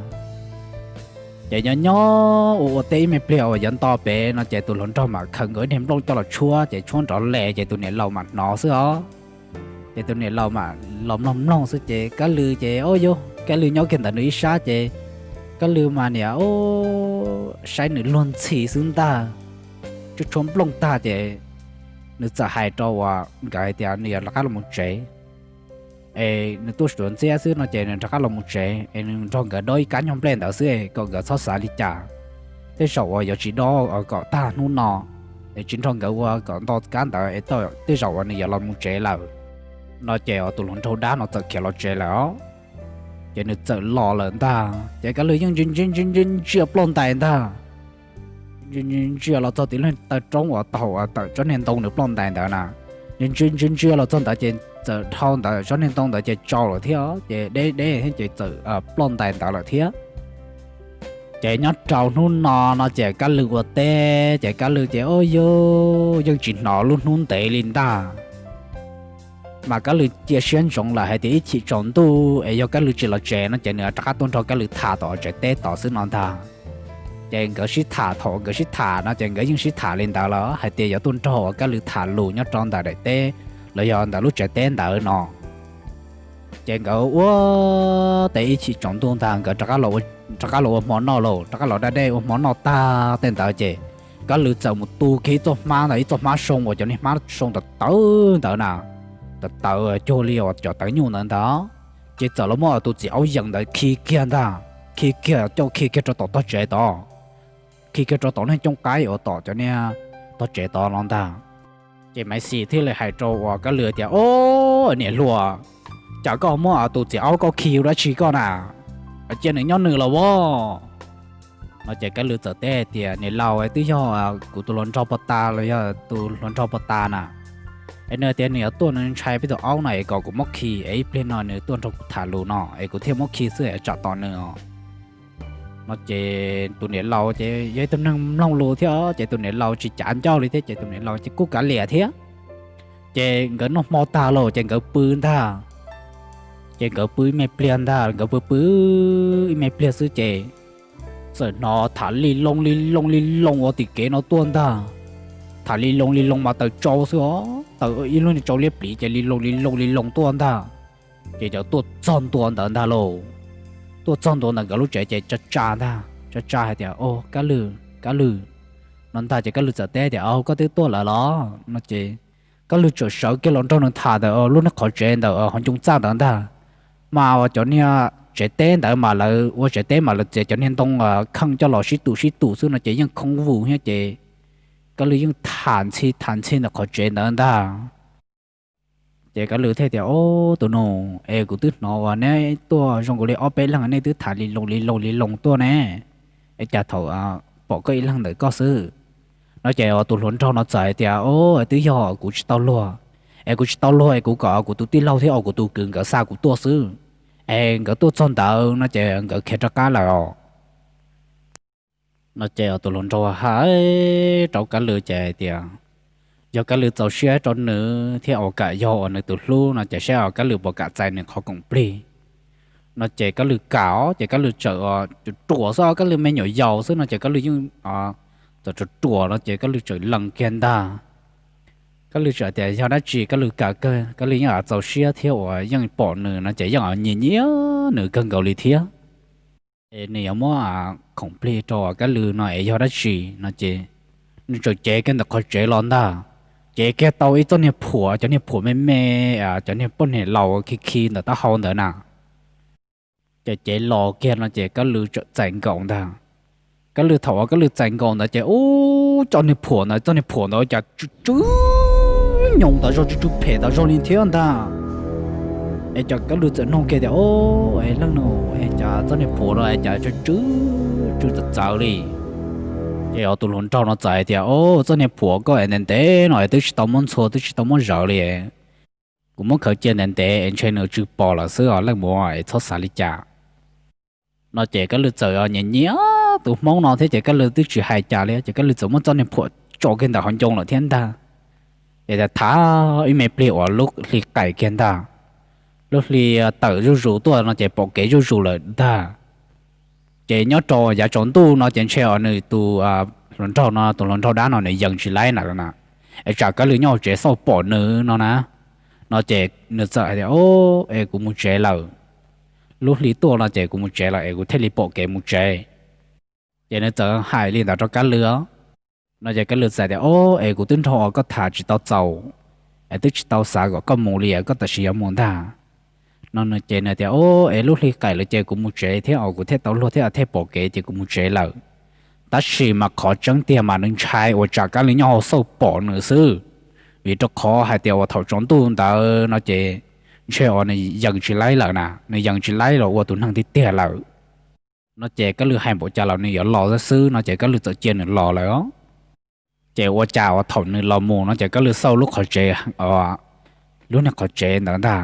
Ces nyob nyob ua ua teb ib me pliag uas yuav nto pem no ces tus hluas nraug mam khaws nkawd ib daim nplooj coj los tshuab ces tshuab nrov les ces tus niam laus mam hnov xwb os. Ces tus niam laus mam los mloog mloog xwb ces Kab Lwg ces, Ub, yog Kab Lwg nyob kiag ntawm nws ib sab ces Kab Lwg mas niam, ub, saib nws luag ntxhi xwb ntag. Tshuab tshuab nplooj tag ces nws txawm hais rau uas nkawd hais tias nws yuav rov qab los mus tsev, es nws tuaj suav ntxiab xwb no ces nws rov qab los mus tsev es nws nrog nkawd dob ib kab nyuag nplej ntawd xwb kom nkawd txhob xav li cas. Tej zaum uas yuav tsis dob kom tag hnub no es tsis nrog nkawd ua kom nto kab ntawd es tej zaum uas nws yuav los mus tsev lawm. No ces tus hluas nraug dab no txawm khiav los tsev lawm os. Ces nws txawm los lawm ntag ces Kab Lwg yeej ntsia ntsia ntsia ntsia ntsia ploj ntais ntag. Ntsia ntsia ntsia los txog tim lub taw roob uas thaum uas tawm tsob niag ntoo nws ploj ntais ntawd na. Ntsia ntsia ntsia ntsia los txog ntawd ces txawm dhau ntawd tsob niag ntoo ntawd ces tsaus lawm thiab ces deb deb thiab ces txawm ploj ntais ntawd lawm thiab. Ces nyob rau hnub no no ces Kab Lwg ua teb ces Kab Lwg ces, ub, yog yeej tsis hnov lub hnub ntev li ntag. Mas Kab Lwg cia siab ntsoov lawm hais tias ib chim tsaus ntuj es yog Kab Lwg tsis los tsev no ces nws rov qab tuaj nrog Kab Lwg tham tom tsev teb tod xwb no ntag. Ces nkawd sib tham, thaum nkawd sib tham no ces nkawd yeej sib tham li ntawd los hais tias yuav tuaj nrog uas Kab Lwg tham lus nyob rau ntawm daim teb los yog ntawm lub tsev teb ntawd no. Ces nkawd ua teb ib chim tsaus ntuj ntag nkawd rov qab los ua hmo noj lauj, rov qab los da dej ua hmo noj tag tej ntawd ces Kab Lwg txawm mus tu kiag ib txoj hmab ntawd, ib txoj hmab soo uas cov niag hmab soo tawv tawv ntawd na, tawv tawv cuag li uas cov tawv nyuj ntawd ntag. Ces txawm los muab tus txiv aub yees ntawd khi kiag ntag, khi kiag coj khi kiag rau tom tog tsev tod, khi kiag rau tom niag cooj qaib uas tom cov niag tog tsev tod no ntag. Ces Maiv Xis thiaj li hais rau uas Kab Lwg tias, Ob, niam hluas, cas koj muab tus txiv aub koj khi ua dab tsi koj na? Cia nws nyob nws los as. No ces Kab Lwg txawm teb tias, Niam laus, twb yog kuv tus hluas nraug pog tas los yog tus hluas nraug pog tas na, es nws tias nws yuav tuaj nws ntshai peb tus aub no es kom kuv muab khi es ib pliag no nws tuaj nrog kuv tham lus no es kuv thiaj muab khi xwb es tsam tom nws os. No ces tus niam laus ces yog ib tug neeg mloog lus thiab ces tus niam laus tsis cav ncauj li thiab ces tus niam laus ces kuj kav liam thiab. Ces nkawd noj hmo tag lawm ces nkawd pw ntag. Ces nkawd pw ib me pliag ntag, nkawd pw pw ib me pliag xwb ces txawm hnov tham li loo li loo li loo ua tim kev no tuaj ntag. Tham li loo li loo mas taws tsau xwb os, taws ib lub niag tsau liab pliv ces li loo li loo li loo tuaj ntag. Ces cov tuaj txog ntua ntawd ntag lauj. Tuaj txog ntua ntawm nkawd lub tsev ces tsa tsa ntag, tsa tsa hais tias, Au, Kab Lwg, Kab Lwg, no ntag. Ces Kab Lwg txawm teb tias, Au, koj twb tuaj lawm los? No ces Kab Lwg txawm sawv kiag los nrog nws tham ntawm lub niag qhov tsev ntawm hauv ncoo txaj ntawd ntag. Mas uas cov niag tsev teb ntawd mas lawv ua tsev teb mas lawv txiav cov niag ntoo kheej coj los sib tus sib tus xwb no ces yeej khoob vus thiab ces Kab Lwg yeej tham ntxhi tham ntxhi ntawm qhov tsev ntawd ntag. Ces Kab Lwg thiaj tias, Au, tus nus, es kuv twb hnov uas neb tuaj zoo nkaus li ob peb leeg nej twb tham li loo li loo li loo tuaj ne, es cas thaum pom koj ib leeg ntawm koj xwb? No ces tus hluas nraug no txawm hais tias, Au, twb yog kuv tsis tau luag, es kuv tsis tau luag es kuv kom kuv tus tij laug thiab kuv tus kwv nkawd xa kuv tuaj xwb, es nkawd tuaj txog ntawd no ces nkawd khiav rov qab lawm os. No ces tus hluas nraug hais rau Kab Lwg ces hais tias, Yog Kab Lwg txaus siab rau nws thiab ua kam yog uas nws tus hlub no ces saib uas Kab Lwg puas kam txais nws qhov koom plig. No ces Kab Lwm kam os, ces Kab Lwm txawm ruam ruam xwb, Kab Lwm me nyuam yaus xwb no ces Kab Lwm yeej txawm ruam ruam no ces Kab Lwm txawm lees kiag ntag. Kab Lwm txawm tias yog dab tsi Kab Lwm kam kawg, Kab Lwm yeej txaus siab thiab uas yeej pom nws no ces yeej nyiam nyiam nws kawg nkaus li thiab. Es nws yuav muab khoom plig rau Kab Lwm no es yog dab tsi no ces nws txawm cev kiag ntawm qhov tsev los ntag. Cev kiag tau ib txoj niag phuam, cov niag phuam me me, cov niag poj niam laus khi khi ntawm taub hau ntawd na. Ces cev los kiag no ces Kab Lwm txawm txais nkaus ntag. Kab Lwm thaum uas Kab Lwm txais nkaus ntawd ces ub, txoj niag phuam ntawd, txoj niag phuam ntawd cas tsw tsw nyoos tas zog, tsw tsw phem tas zog li thiab ntag. Es ces Kab Lwm txawm nug kiag tias, Ub, es leej nus, es cas txoj niag phuam no es cas tsw tsw tsw txawv txawv li? Ces tus hluas nraug no txawm hais tias, Ub, txoj niag phuam koj es ntev ntev no es twb tsis tau muab ntxhua, twb tsis tau muab zawv li. Kuv muab khaws cia ntev ntev es ntshe nws tsw pom lawm xwb os leej muam, es txhob xav li cas. No ces Kab Lwm txawm nyiam nyiam tus Hmoob no thiab ces Kab Lwm twb tsis hais cas li ces Kab Lwm txawm muab txoj niag phuam tso kiag ntawm hauv ncoo lawm thiab ntag. Es tham ib me pliag uas lub hli qaim kiag ntag. Lub hli tawm zuj zus tuaj no ces pom kev zuj zus lawm ntag. Ces nyob rau yav tsaus ntuj no ces ntshe os nws tus hluas nraug no, tus hluas nraug dab no nws yees tsis laib na, es tsam Kab Lwm nyob hauv tsev xauj pom nws no na. No ces nws txawm hais tias, Ub, es kuv mus tsev lawm. Lub hli tuaj no ces kuv mus tsev lawm es kuv thiaj li pom kev mus tsev. Ces nws txawm hais li ntawd rau Kab Lwm os. No ces Kab Lwm txawm tias, Ub, es kuv twb nrog uas koj tham tsis tau txaus, es twb tsis tau xav kom koj mus li, koj tam sim yuav mus ntag. No ces nws tias, Ub, es lub hli qaim lawm ces kuv mus tsev thiab os, kuv thiaj tau luag thiab thiaj pom kev ces kuv mus tsev lawm. Tab sis mas qhov tseeb tiag mas nws ntshai uas tsam Kab Lwm nyob hauv xauj pom nws xwb, vim rau qhov hais tias uas thaum tsaus ntuj ntawd no ces ntshe uas nws yees tsis laib lawm na, nws yees tsis laib los ua tus neeg tiag tiag lawm. No ces Kab Lwm hais npaum cas los nws yuav los xwb no ces Kab Lwm txawm cia nws los lawm os. Ces ua cas uas thaum nws los mus no ces Kab Lwm xauj lub qhov tsev, lub niag qhov tsev ntawd ntag.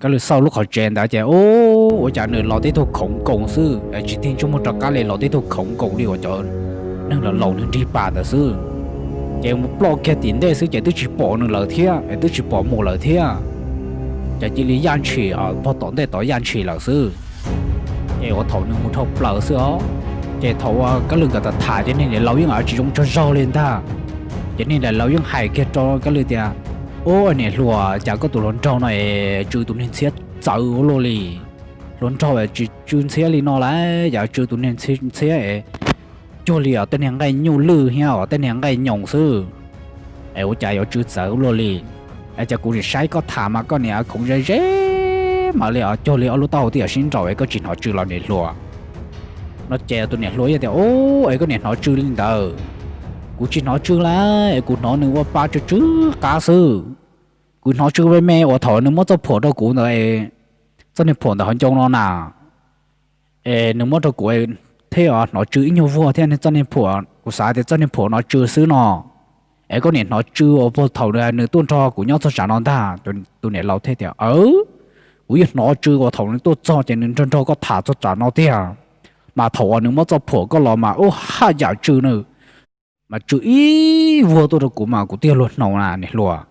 Kab Lwm xauj lub qhov tsev ntawd ces ub, ua cas nws los tib tug khoov nkoos xwb, tsis tig ntsej muag rov qab li, los tib tug khoov nkoos li uas cov neeg laus laus neeg nrig pas ntawd xwb. Ces mus ploj kiag tim ntej xwb ces twb tsis pom nws lawm thiab, twb tsis pom mus lawm thiab. Ces cia li yaj ntshis pog tom ntej tod yaj ntshis lawm xwb. Ces uas thaum nws mus dhau plaws xwb os, ces thaum uas Kab Lwm nkawd tham tham ces niag niam laus yeej tsis zoo tsaug zog li ntag. Ces niag niam laus yeej hais kiag rau Kab Lwm tias, Ub, niam hluas, cas koj tus hluas nraug no es tsw tus niag ntxhiab txawv ua luaj li. Hluas nraug es tsis tsw ntxhiab li no lawm, yam tsw tus niag ntxhiab es cuag li os tej niag nqaij nyuj lwj thiab os tej niag nqaij nyoos xwb, es ua cas yuav tsw txawv ua luaj li. Es cas kuv nim saib koj tham mas koj niam khoov ze ze mas li os, cuag li ob lub taub hau twb yuav sib nraus es koj tsis hnov tsw los niam hluas? No ces tus niam hluas yeej tias, Ub, es koj niam hnov tsw li ntawd? Kuv tsis hnov tsw lawm, es kuv hnov nws ua pa tsw tsw qab xwb. Kuv hnov tsw me me uas thaum nws muab txoj phuam rau kuv ntawd, txoj niag phuam ntawm hauv ncoo no na, es nws muab rau kuv thiab hnov tsw ib nyuag vuag thiab txoj niag phuam, kuv xav tias txoj niag phuam no tsw xwb no. Es koj niam hnov tsw uas puag thaum nws tuaj nrog kuv nyob txog tsam no ntag. Tus niam laus thiaj tias, Aws, kuv yeej hnov tsw uas thaum nws tuaj txog ces nws nrog nrog koj tham txog tsam no tiag, mas thaum uas nws muab txoj phuam koj los mas ub, haj yam tsw nws, mas tsw ib vuag tuaj rau kuv mas kuv twb yog luag hnaus na niam hluas.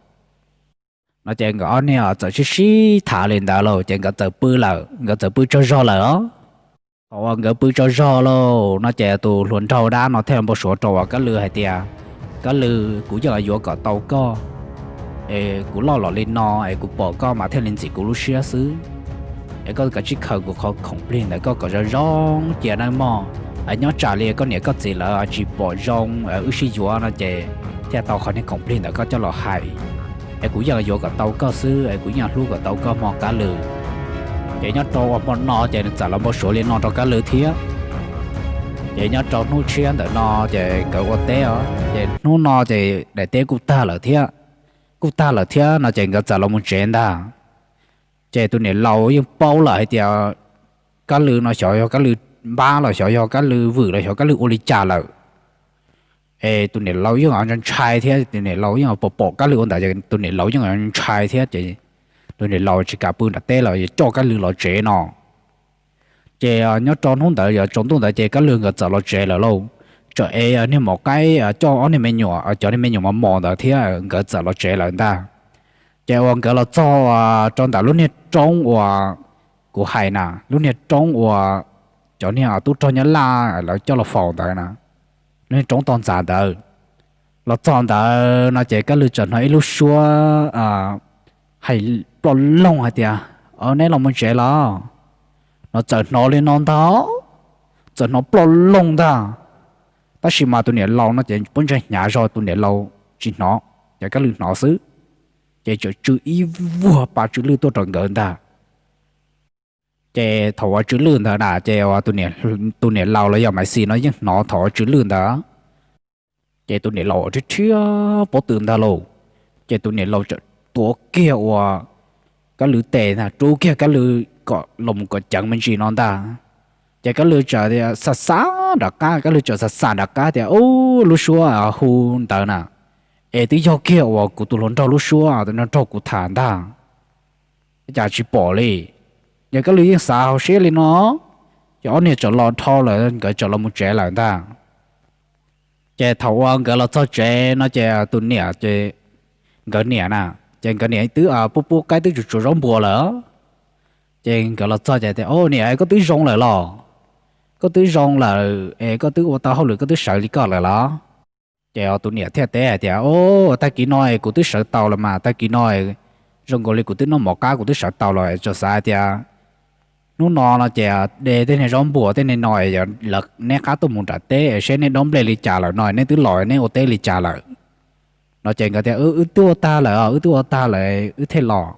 No ces nkawd ob niag txawm sib sib tham li ntawd lauj ces nkawd txawm pw lawm, nkawd txawm pw tsaug zog lawm os. Thaum uas nkawd pw tsaug zog lauj no ces tus hluas nraug dab no thiaj npau suav rau uas Kab Lw hais tias, Kab Lw, kuv yeej yuav kom tau koj, es kuv loj los li no es kuv pom koj mas thiaj li ntxim kuv lub siab xwb. Es koj kav tsij khaws kuv qhov khoom plig ntawd koj kom zoo zoo cia nawb mog. Nyob tsam li koj niam koj txiv lawv tsis pom zoo wb sib yuav no ces thiaj tau qhov niag khoom plig ntawd koj coj los hais. Es kuv yeej yuav kom tau koj xwb, es kuv yeej hlub kom tau koj mog Kab Lw. Ces nyob rau ua hmo no ces nws txawm los npau suav li no rau Kab Lw thiab. Ces nyob rau hnub tshiab ntawm no ces nkawd ua teb os, ces hnub no ces daim teb kuj tag lawm thiab. Kuj tag lawm thiab no ces nkawd txawm los mus tsev ntag. Ces tus niam laus yeej paub lawm hais tias Kab Lw no xyov yog Kab Lw npab los xyov yog Kab Lw vwm los xyov Kab Lw ua li cas lawm. Es tus niam laus yeej ntshai thiab, tus niam laus yeej pom pom Kab Lw ua ntawd, tus niam laus yeej ntshai thiab ces tus niam laus tsis kam pw nram teb los coj Kab Lw los tsev no. Ces nyob rau hnub ntawd yog tsaus ntuj ntawd ces Kab Lw nkawd txawm los tsev lawm lauj. Txawm es niag maum qaib coj ob niag me nyuam, cov niag me nyuam mos mos ntawd thiab nkawd txawm los tsev lawm ntag. Ces uas nkawd los txog rau ntawm lub niag roob uas kuv hais na, lub niag roob uas cov niag tub rog Nyab Laj lawv coj los faus ntawd na, lub niag roob toj ntxas ntawd. Los txog ntawd no ces Kab Lwm txawm hnov ib lub suab hais ploj loog hais tias, Neb los mus tsev los? No txawm hnov li no ntag, txawm hnov ploj loog ntag. Tab sis mas tus niam laus no ces pub ntsa hnyav zog, tus niam laus tsis hnov, ces Kab Lwm hnov xwb. Ces txawm tsw ib vuag pa tsw lwj tuaj rau nkawd ntag. Ces thaum uas tsw lwj ntawd na ces tus niam laus los yog Maiv Xis no yeej hnov thaum uas tsw lwj ntawd. Ces tus niam laus rhiab rhiab pob tw ntag lauj, ces tus niam laus txawm tuav kiag uas Kab Lwm tes ntag, rub kiag Kab Lwm kom los mus kom ceev me ntsis no ntag. Ces Kab Lwm txawm tias xav xav nram qab, Kab Lwm txawm xav xav nram qab tias, Ub, lub suab hu ntawd na, es twb yog kiag uas kuv tus hluas nraug lub suab nraug kuv tham ntag, cas tsis pom li? Ces Kab Lwm yeej xav hauv siab li no, ces ob niag txawm los dhau lawm, nkawd txawm los mus tsev lawm ntag. Ces thaum uas nkawd los txog tsev no ces tus niam ces, nkawd niam na, ces nkawd niam twb pub pub qaib twb tsuav tsuav zaub npua lawm. Ces nkawd los txog ces tias, Niam, koj twb zoo lawm los? Koj twb zoo lawm es koj twb ua tau hauj lwm koj twb sawv li koj lawm los? Ces tus niam thiaj teb hais tias, Tag kis no es kuv twb sawv tau lawm mas, tag kis no zoo nkaus li kuv twb noj mov qab kuv twb sawv tau lawm, tsuas xav hais tias hnub no no ces de tej niag zaub npua tej niag no es neb qab tuaj mus nram teb es seb neb dob nplej li cas lawm no, neb twb los neb ua teb li cas lawm? No ces nkawd tias, Wb twb ua tag lawm, wb twb ua tag lawm wb thiaj los.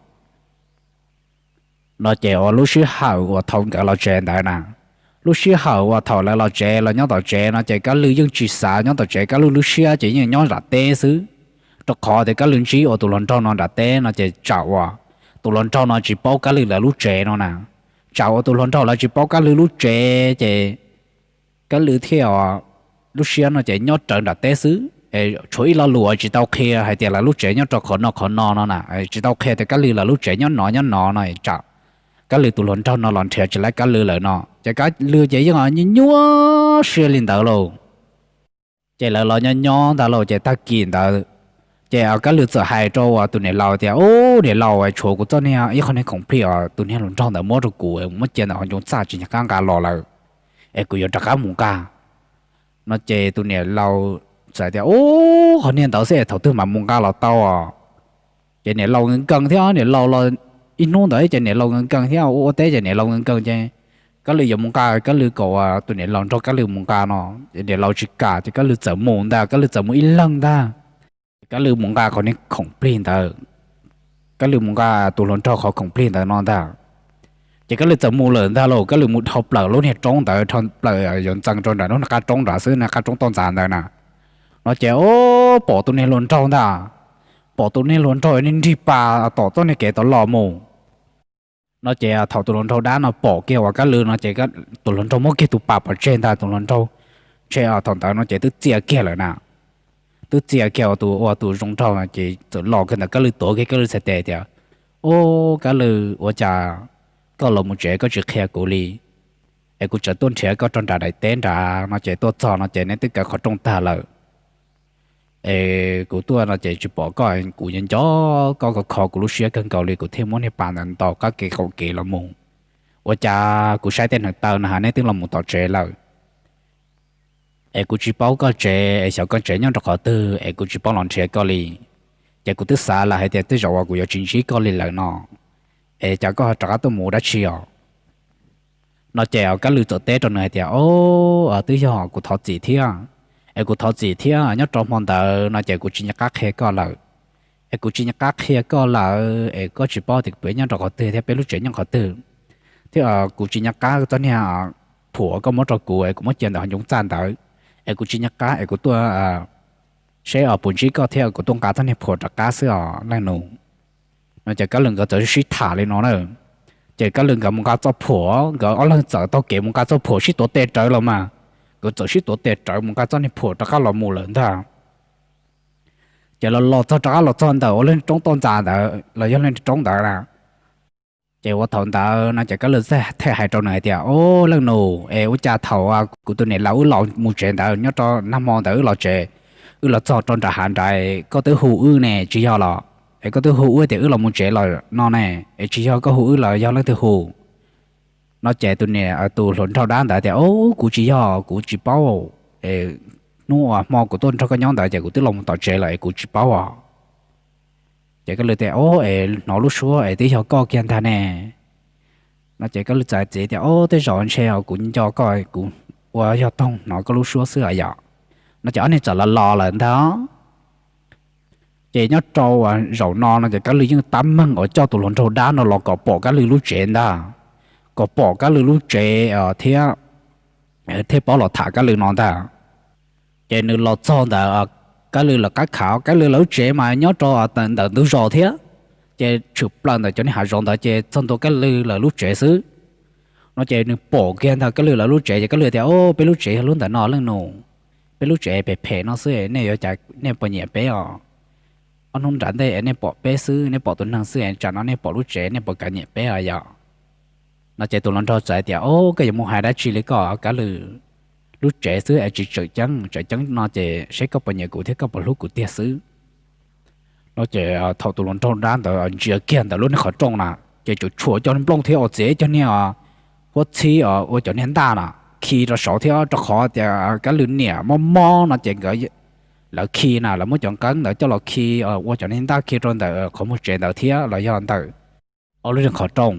No ces uas lub sij hawm uas thaum nkawd los tsev ntawd na, lub sij hawm uas thaum lawv los tsev los nyob tom tsev no ces Kab Lwm yeej tsis xav nyob tom tsev, Kab Lwm lub siab ces yeej nyob nram teb xwb. Rau qhov tias Kab Lwm ntsib uas tus hluas nraug no nram teb no ces tsam uas tus hluas nraug no tsis paub Kab Lwm lawv lub tsev no na, tsam uas tus hluas nraug lawv tsis paub Kab Lwm lub tsev ces Kab Lwm thiaj lub siab no ces nyob rawv nram teb xwb es tshuav ib lo lus tsis tau qhia hais tias lawv lub tsev nyob rau qhov no qhov no no na, tsis tau qhia tias Kab Lwm lawv lub tsev nyob no nyob no no, tsam Kab Lwm tus hluas nraug no los nrhiav tsis tau Kab Lwm lawm no ces Kab Lwm ces yeej nyuaj nyuaj siab li ntawd lauj. Ces lawv los nyob nyob ntag lauj ces tag kis ntawd ces Kab Lwm txawm hais rau uas tus niam laus tias, Ub, niam laus, tshuav kuv txoj niag ib qho niag khoom plig uas tus niag hluas nraug ntawd muab rau kuv, muab cia ntawm hauv ncoo txaj tsis nco qab nqa los lawm, es kuv yuav rov qab mus nqa. No ces tus niam laus txawm tias, Ub, qhov niag ntawd xwb es thaum twg mam mus nqa los tau os? Ces niam laus nkees nkees thiab, niam laus los ib hnub ntawd ces niam laus nkees nkees thiab, ua ua teb ces niam laus nkees nkees ces Kab Lwm yuav mus nqa, Kab Lwm kom uas tus niam laus nrog Kab Lwm mus nqa no, ces niam laus tsis kam ces Kab Lwm txawm mus ntag, Kab Lwm txawm mus ib leeg ntag. Kab Lwm mus nqa qhov niag khoom plig ntawd, Kab Lwm mus nqa tus hluas nraug qhov khoom plig ntawd no ntag. Ces Kab Lwm txawm mus lawm ntag lauj, Kab Lwm mus dhau plaws lub niag roob ntawd, dhau plaws yuav ntxees rau nram lub niag qab roob nrad xwb, niag qab roob toj ntxas ntawd na. No ces ub, pom tus niag hluas nraug ntag, pom tus niag hluas nraug nrig nrig pas tom txoj niag kev tom los mus. No ces thaum tus hluas nraug dab no pom kiag uas Kab Lwm no ces tus hluas nraug muab kiag tus pas pov tseg ntag, tus hluas nraug ntshe thaum ntawd no ces twb txia kiag lawm na. Twb txia kiag ua tus, ua tus zoo nraug ces txawm los kiag ntawm Kab Lwm, tuav kiag Kab Lwm txhais tes tias, Ub, Kab Lwm, ua cas koj los mus tsev koj tsis qhia kuv li? Es kuv tseem tuaj nrhiav koj rau nram daim teb nrad no ces tuaj txog no ces neb twb kaw qhov rooj tag lawm. Es kuv tuaj no ces tsis pom koj, kuv nco nco koj, kho kho kuv lub siab kawg nkaus li, kuv thiaj muab niag pas ntawd ntaus qab kev qaum kev los mus. Ua cas kuv saib tej hneev taw no has neb twb los mus tom tsev lawm. Es kuv tsis paub koj tsev es xyov koj tsev nyob rau qhov twg es kuv tsis paub los nrhiav koj li. Ces kuv twb xav lawm hais tias tej zaum uas kuv yuav tsis ntsib koj li lawm no, es cas koj ho rov qab tuaj mus dab tsi os? No ces Kab Lwm txawm teb rau nws hais tias, Ub, twb yog kuv thov txim thiab. Es kuv thov txim thiab, nyob rau hmo ntawd no ces kuv tsis nco qab qhia koj lawm. Es kuv tsis nco qab qhia koj lawm es koj tsis paub tias peb nyob rau qhov twg thiab peb lub tsev nyob qhov twg. Thiab kuv tsis nco qab txoj niag phuam koj muab rau kuv es kuv muab cia ntawm hauv ncoo txaj ntawd. Es kuv tsis nco qab es kuv tuaj seb puas ntsib koj thiab kuv tuaj nqa txoj niag phuam rov qab xwb os leej nus. No ces Kab Lwm nkawd txawm sib tham li no na. Ces Kab Lwm nkawd mus nqa txoj phuam, nkawd ob leeg txawm taug kev mus nqa txoj phuam sib tuav tes rawv los mas. Nkawd txawm sib tuav tes rawv mus nqa txoj niag phuam rov qab los mus lawm ntag. Ces los los txog rov qab los txog ntawm ua lub roob toj ntxas ntawd los yog lub roob ntawd na. Ces ua thaum ntawd no ces Kab Lwm thiaj hais rau nws hais tias, Ub, leej nus, es ua cas thaum kuv tus niam laus wb los mus tsev ntawd, nyob rau nag hmo ntawd wb los tsev, wb los txog rau nram hav nrad, koj twb hu wb ne tsis yog los? Es koj twb hu wb tias wb los mus tsev los no ne, es tsis yog koj hu wb los yog leej twg hu? No ces tus niam, tus hluas nraug dab ntawd tias, Ub, kuv tsis yog, kuv tsis paub. Hnub uas hmo kuv tuaj nrog koj nyob ntawd ces kuv twb los mus tom tsev lawm es kuv tsis paub os. Ces Kab Lwm tias, Ub, es hnov lub suab es twb yog koj kiag ntag ne. No ces Kab Lwm txawm txiv tias, Ub, tej zaum ntshe kuv nco koj, kuv ua yog toog hnov koj lub suab xwb os yom. No ces ob niag txawm los los lawm ntag. Ces nyob rau zaum no no ces Kab Lwm yeej tab meeg uas coj tus hluas nraug dab no los kom pom Kab Lwm lub tsev ntag, kom pom Kab Lwm lub tsev thiab thiaj paub los tham Kab Lwm no ntag. Ces nws los txog ntawm Kab Lwm lawv qab khav, Kab Lwm lawv lub tsev mas nyob rau ntawm ntug zos thiab, ces tshwm plaws ntawm cov niag hav zoov ntawd ces txog ntua Kab Lwm lawv lub tsev xwb. No ces nws pom kiag ntag Kab Lwm lawv lub tsev ces Kab Lwm tias, Ub, peb lub tsev yog lub ntawm no leej nus, peb lub tsev phem phem no xwb, nej yuav cas nej puas nyiam peb os? Ob hnub nram ntej nej pom peb xwb, nej pom tus neeg xwb, tsam no nej pom lub tsev nej puas kam nyiam peb os yom? No ces tus hluas nraug txawm tias, Ub, koj yuav mus hais dab tsi li koj Kab Lwm? Lub tsev xwb es tsis tseem ceeb, tseem ceeb no ces seb koj puas nyiam kuv thiab koj puas hlub kuv tiag xwb. No ces thaum tus hluas nraug dab ntawd ntsia kiag ntawm lub niag qhov rooj na, ces tsuas tshuam cov nplooj thiab ua txiv cov niag huab txhib ua cov niag ntaj na khi rau saud thiab, rau qhov tias Kab Lwm niam mob mob no ces nkawd, lawv khi na, lawv muab cov nqeeb ntawd coj los khi ua cov niag ntaj khi rau ntawm qhov muag tsev ntawd thiab los yog ntawm ob lub niag qhov rooj.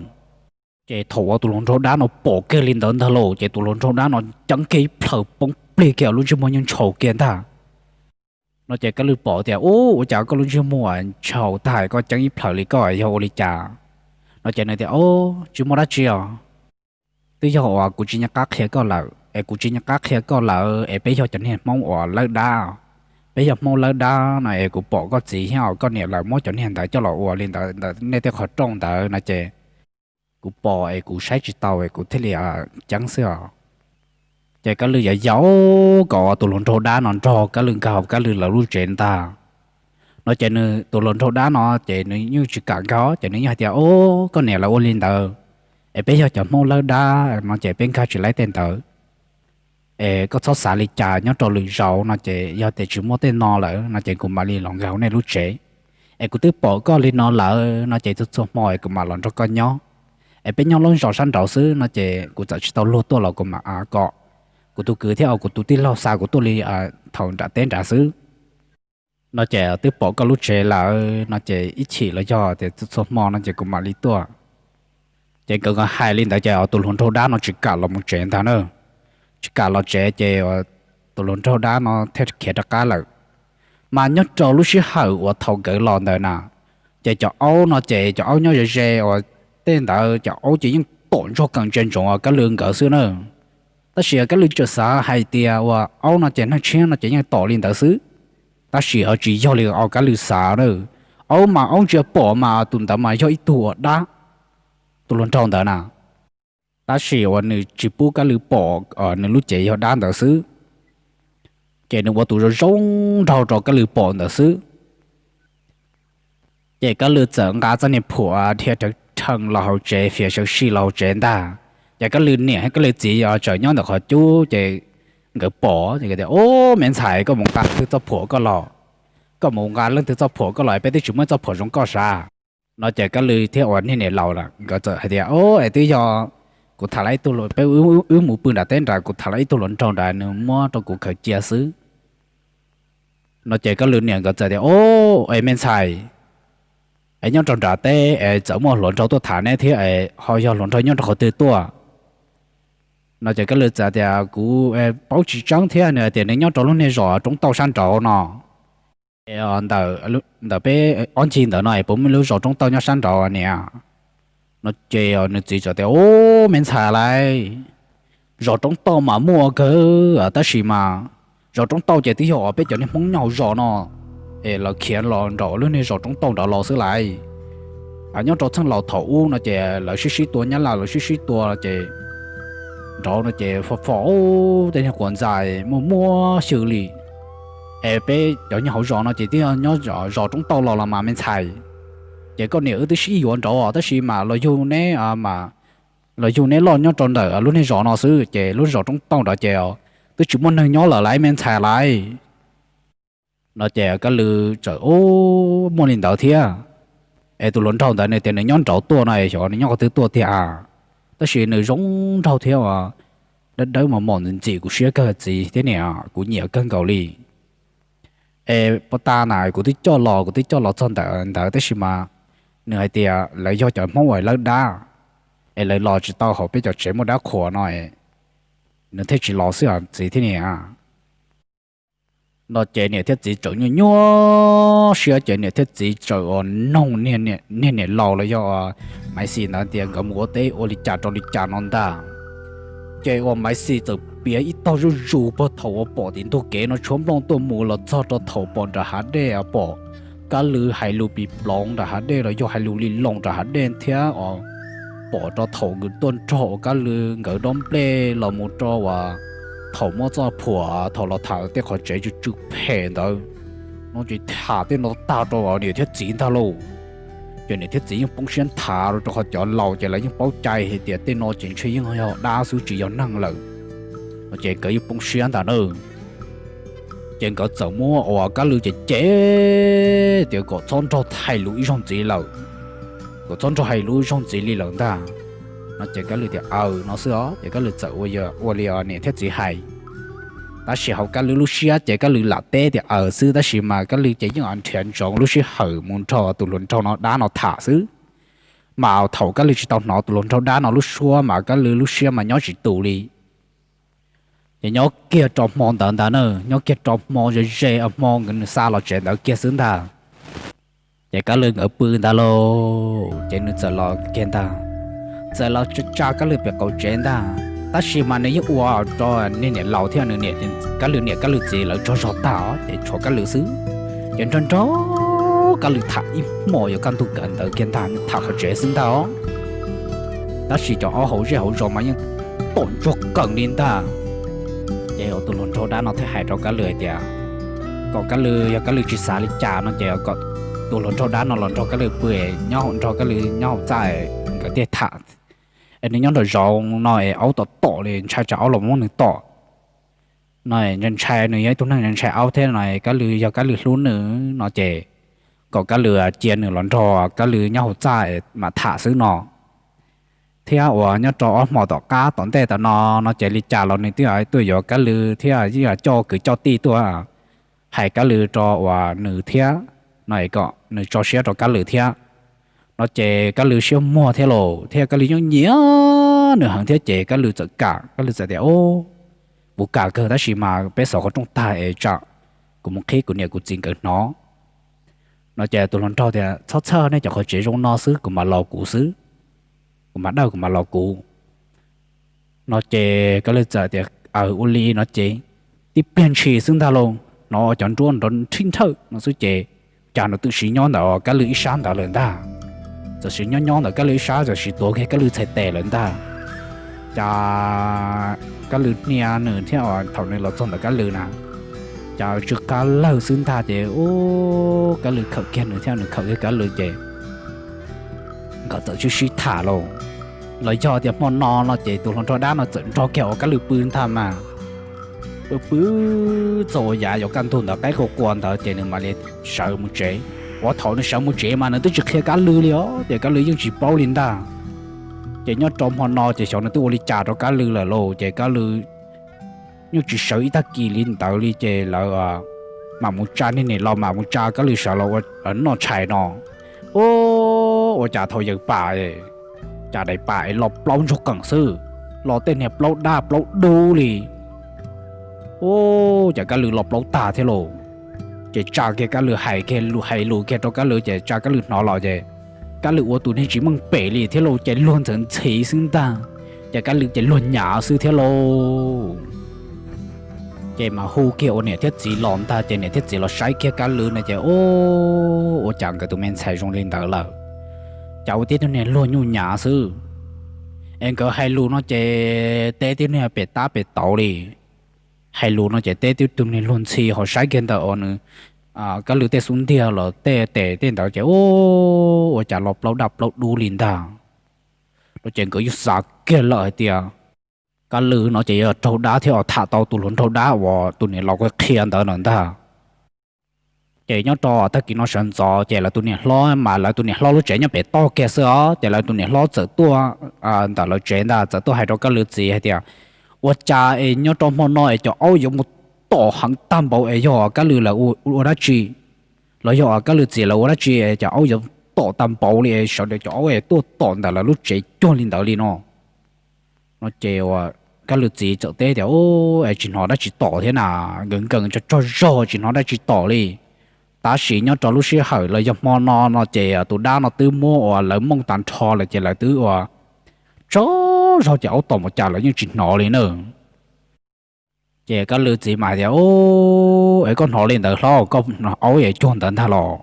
Ces thaum uas tus hluas nraug dab no pom kiag li ntawd ntag lauj, ces tus hluas nraug dab no ceeb kiag ib plhaw poob plig kiag, lub ntsej muag yeej ntshaus kiag ntag. No ces Kab Lwm pom tias, Ub, ua cas koj lub ntsej muag ntshaus tag koj ceeb ib plhaw li koj yog ua li cas? No ces nws tias, Ub, tsis muaj dab tsi os, twb yog uas kuv tsis nco qab qhia koj lawm es, kuv tsis nco qab qhia koj lawm es peb yog cov niag Hmoob uas lawb dab, peb yog Hmoob lawb dab no es kuv pom koj txiv thiab koj niam lawv muab cov niag ntawd coj los ua li ntawd ntawm nej tej qhov rooj ntawd no ces kuv pom es kuv saib tsis tau es kuv thiaj li ceeb xwb os. Ces Kab Lwm yog yaum kom tus hluas nraug dab no nrog Kab Lwm nkag hauv Kab Lwm lawv lub tsev ntag. No ces nws, tus hluas nraug dab no ces nws yeej tsis kam nkag, ces nws yeej hais tias, Ub, koj niam lawv ua li ntawd es peb yog cov Hmoob lawb dab no ces peb nkag tsis laib tej ntawd. Es koj txhob xav li cas, nyob rau lwm zaus no ces yog tias tsis muaj tej no lawm no ces kuv mam li los nkag hauv nej lub tsev. Es kuv twb pom koj li no lawm no ces txhua txhua hmo es kuv mam los nrog koj nyob. Es peb nyob lub zos sab nraud xwb no ces kuv txawm tsis tau luag tuaj los kuv mam kom kuv tus kwv thiab kuv tus tij laug xa kuv tuaj li thaum nram teb nrad xwb. No ces twb pom koj lub tsev lawm no ces ib chim los yog tias txhua txhua hmo no ces kuv mam li tuaj. Ces nkawd hais li ntawd ces tus hluas nraug dab no tsis kam los mus tsev ntag na. Tsis kam los tsev ces tus hluas nraug dab no thiaj khiav rov qab lawm. Mas nyob rau lub sij hawm uas thaum nkawd los ntawd na, ces cov aub no ces cov aub nyob ze ze uas tej ntawd cov aub ces yeej tom ntsoog kees ntsia ntsoov Kab Lwm nkawd xwb na. Tab sis Kab Lwm tseem xav hais tias uas aub no ces neeg tshiab no ces yeej tom li ntawd xwb. Tab sis ho tsis yog li uas Kab Lwm xav na. Aub mas aub ntsia pom mas tus ntawd mas yog ib tug uas dab, tus hluas nraug ntawd na. Tab sis uas nws tsis pub Kab Lwm pom nws lub cev yog dab ntawd xwb, ces nws ua tus zoo zoo nraug rau Kab Lwm pom ntawd xwb. Ces Kab Lwm txawm nqa txoj niag phuam dhia rhawv rhees los hauv tsev, fiav sawv si los hauv tsev ntag. Ces Kab Lwm niam thiab Kab Lwm txiv tseem nyob ntawm qhov cub ces nkawd pom ces tias, Ub, me ntxhais, koj mus nqa leej twg txoj phuam koj los? Koj mus nqa leej twg txoj phuam koj los? Peb twb tsis muaj txoj phuam zoo koj sav. No ces Kab Lwm thiab uas niag niam laus lawm nkawd txawm hais tias, Ub, es twb yog kuv tham los ib tug, peb wb mus pw nram teb nrad, kuv tham los ib tug hluas nraug nrad nws muab rau kuv khaws cia xwb. No ces Kab Lwm niam nkawd txawm tias, Ub, es me ntxhais, es nyob rau nram teb es txawm muaj hluas nraug tuaj tham neb thiab es ho yog hluas nraug nyob rau qhov twg tuaj? No ces Kab Lwm txawm tias, Kuv paub tsis tseeb thiab, nws hais tias nws nyob rau lub niag zos roob tauj sab nraud no. Es ntawm peb ob ncig ntawd no es puas muaj lub zos roob tauj nyob sab nraud niam? No ces nws txiv txawm tias, Ub, me ntxhais lauj, zos roob tauj mas muaj kawg tab sis mas zos roob tauj ces twb yog uas peb cov niag Hmoob nyob hauv zos no es lawv khiav los nram lub niag zos roob tauj nrad los xwb lauj. Nyob rau txheej laus thaum ub no ces lawv sib sib tua, nyab laj lawv sib sib tua ces nraud no ces fo fo tej niag quas ntxais muaj muaj xyw li. Es peb cov nyob hauv zos no ces twb yog nyob zos roob tauj los los mas me ntxhais. Ces koj niam wb twb sib yuav nraud tab sis mas los yug neb, los yug neb loj nyob rau ntawm lub niag zos no xwb ces lub zos roob tauj nrad ces twb tsis muaj neeg nyob lawm lauj me ntxhais lauj. No ces Kab Lwm txawm, Ub, muaj li ntawd thiab. Es tus hluas nraug ntawd nws tias nws nyob nraud tuaj no es xyov nws nyob qhov twg tuaj tiag. tab sis nws zoo nraug thiab uas dawb dawb mos mos ntxim ntxim kuv siab kawg txiv thiab niam, kuv nyiam kawg nkaus li. Es puag ta na kuv twb coj los, kuv twb coj los txog ntawm ntawd tab sis mas nws hais tias lawv yog cov Hmoob uas lawb dab, es lawv los tsis tau hauv peb cov tsev muaj dab qhuas no, nws thiaj tsis los xwb os txiv thiab niam. No ces niam thiab txiv txawm nyuaj nyuaj siab ces niam thiab txiv txawm uas noog niag niam laus los yog Maiv Xis ntawd tias nkawd mus ua teb ua li cas rau li cas no ntag. Ces uas Maiv Xis txawm piav ib tog zuj zus puag thaum uas pom tim ntug kev no tshuab nplooj tuaj mus los txog rau thaum pom nram hav dej, pom Kab Lw hais lus pis ploov nram hav dej los yog hais lus li loo nram hav dej thiab os, pom rau thaum nkawd tuaj nrog uas Kab Lw nkawd dob nplej los mus rau uas thaum muab txoj phuam thaum los tham tej qhov tsev tsw tsw phem ntawd no ces tham tej no tag rau niam thiab txiv ntag lauj. Ces niam thiab txiv yeej poob siab nthav rau qhov cov laus ces lawv yeej paub cai hais tias tej no ces ntshe yeej yog dab xwb tsis yog neeg lawm no ces nkawd yeej poob siab ntag na. Ces nkawd txawm muab uas Kab Lw ces cem tias kom txhob nrog hais lus ib zaug ntxiv lawm, kom txhob nrog hais lus ib zaug ntxiv li lawm ntag. No ces Kab Lw tias aws no xwb os ces Kab Lw txawm ua li niam thiab txiv hais. Tab sis hauv Kab Lw lub siab ces Kab Lw lam teb tias aws xwb tab sis mas Kab Lw ces yeej nrhiav ntsoov lub sij hawm mus nrog tus hluas nraug no dab no tham xwb. Mas thaum Kab Lw tsis tau hnov tus hluas nraug dab no lub suab mas Kab Lw lub siab mas nyob tsis tus li. Ces nyob kiag rau hmo ntawd ntag na, nyob kiag rau hmo ze ze hmo nkawd nws xa los tsev ntawd kiag xwb ntag. Ces Kab Lw nkawd pw ntag lauj, ces nws txawm los kiag ntag, txawm los tsa Kab Lw pem qaum tsev ntag. Tab sis mas nws yeej ua rau niag niam laus thiab nws niam, Kab Lw niam Kab Lw txiv lawv tsaug zog tag os ces tshuav Kab Lw xwb. Ces nrog nrog Kab Lw tham ib hmo yuav kaj ntug kawm ntawd kiag ntag, tham qhov tsev xwb ntag os. Tab sis cov aub hauv zej hauv zos mas yeej tom ntsuag qees li ntag. Ces tus hluas nraug dab no thiaj hais rau Kab Lw hais tias kom Kab Lw, yog Kab Lw tsis xav li cas no ces kom tus hluas nraug dab no los nrog Kab Lw pw, nyob hauv nrog Kab Lw nyob hauv txaj, nkawd thiaj tham. Es nws nyob nram zoov no es aub tom tom li, ntshai tsam aub los muab nws tom no, ntshai nws yog ib tug neeg ntshai aub thiab no, Kab Lw yog Kab Lw hlub nws no ces kom Kab Lw cia nws los nrog Kab Lw nyob hauv txaj mam tham xwb no. Thiab uas nyob rau ob hmo tom qab tom ntej tam no, no ces li cas los nws twb tuaj yuav Kab Lw thiab yeej coj kwv coj tij tuaj hais Kab Lw rau uas nws thiab no es kom nws tso siab rau Kab Lw thiab. No ces Kab Lw siab muag thiab los thiab Kab Lw yeej nyiam nws heev thiab ces Kab Lw txawm kam, Kab Lw txawm tias, Kuv kam kawg tab sis mas peb xov qhov rooj tag es tsam kuv mus qhib kuv niam kuv txiv nkawd hnov. No ces tus hluas nraug tias, Txhob txhawj, nej cov qhov tsev zoo no xwb kuv mam los kuv xwb, kuv mam dawj kuv mam los kuv. No ces Kab Lw txawm tias, Aws, ua li no ces tib pliag ntshis xwb ntag lauj, hnov cov nruab nrov nrhib nrhawj no xwb ces cas nws twb siv nyob ntawm Kab Lw ib sab ntawd lawm ntag. Txawm siv nyob nyob ntawm Kab Lw ib sab, txawm siv tuav kiag Kab Lw txhais tes lawm ntag. Cas Kab Lw hnia nws thiab thaum nws los txog ntawm Kab Lw na, cas tsw qab lawg xwb ntag ces ub, Kab Lw khawm kiag nws thiab nws khawm kiag Kab Lw ces nkawd txawm sib sib tham lauj. Los yog tias hmo no no ces tus hluas nraug dab no txawm nrog kiag uas Kab Lw pw ntag mas. Pw pw txog uas yav yuav kaj ntug ntawd qaib qua qua ntawd ces nws mam li sawv mus tsev. Uas thaum nws sawv mus tsev mas nws twb tsis qhia Kab Lw li os, ces Kab Lw yeej tsis paub li ntag. Ces nyob rau hmo no ces xyov nws twb ua li cas rau Kab Lw lawm lauj, ces Kab Lw yeej tsis sawv ib tag kis li ntawd li ces lawv mam mus tsa niag niam laus, mam mus tsa Kab Lw sawv los ua noj tshais no. Ub, ua cas thaum yawg pam, cas daim pam es los plaub ntsuag qees xwb, los tej niag plaub daj plaub dub li. Ub, cas Kab Lw los plaub tag thiab lauj. Ces tsa kiag Kab Lw hais kiag lus, hais lus kiag rau Kab Lw ces tsa Kab Lw hnov los ces Kab Lw ua tus niag tsis meej pem li thiab lauj, ces luag ntxhi ntxhi xwb ntag. Ces Kab Lw ces luag nyav xwb thiab lauj. Ces mas hu kiag ua niam thiab txiv los ntag, ces niam thiab txiv los saib kiag Kab Lw no ces ub, ua cas nkawd tus me ntxhais zoo li ntawd lawm, cas ua tib tug niag luag nyuj nyav xwb. Es nkawd hais lus no ces teb tib niag pem tab pem tauv li. Hais lus no ces teb tib tug niag luag ntxhi, ho saib kiag ntawm uas nws Kab Lw tej xub ntiag los tej tes tej ntawd ces ub, ua cas los plaub daj plaub dub li ntag. No ces nkawd yeej xav kiag lawm hais tias Kab Lw no ces yog raug dab thiab os, tham tau tus hluas nraug dab uas tus niam laus qhia ntawd lawm ntag. Ces nyob rau tag kis no sawv ntxov ces lawv tus niam hlob mas lawv tus niam hlob lub tsev nyob pem toj kiag xwb os, ces lawv tus niam hlob txawm tuaj ntawm lawv tsev ntag, txawm tuaj hais rau Kab Lwm txiv hais tias, ua cas es nyob rau hmo no es cov aub yuav mus tom heev tag npaum es yog Kab Lwm lawv ua dab tsi, los yog Kab Lwm txiv lawv ua dab tsi es cov aub yuav tom tag npaum li es sawv daws cov aub es tuaj tom ntawm lawv lub tsev cuag li ntawd li no. No ces uas Kab Lwm txiv txawm teb tias, es tsis hnov dab tsi tom thiab na, nkees nkees tsaug tsaug zog tsis hnov dab tsi tom li. Tab sis nyob rau lub sij hawm los yog hmo no no ces tus dab no twb muab uas lawv mooj tag nrho lawm ces lawv twb uas tsaug zog ces aub tom mus cas lawv yeej tsis hnov li na. Ces Kab Lwm txiv mas tias, es koj hnov li ntawd hlob, koj aub es cuag ntawd ntag los?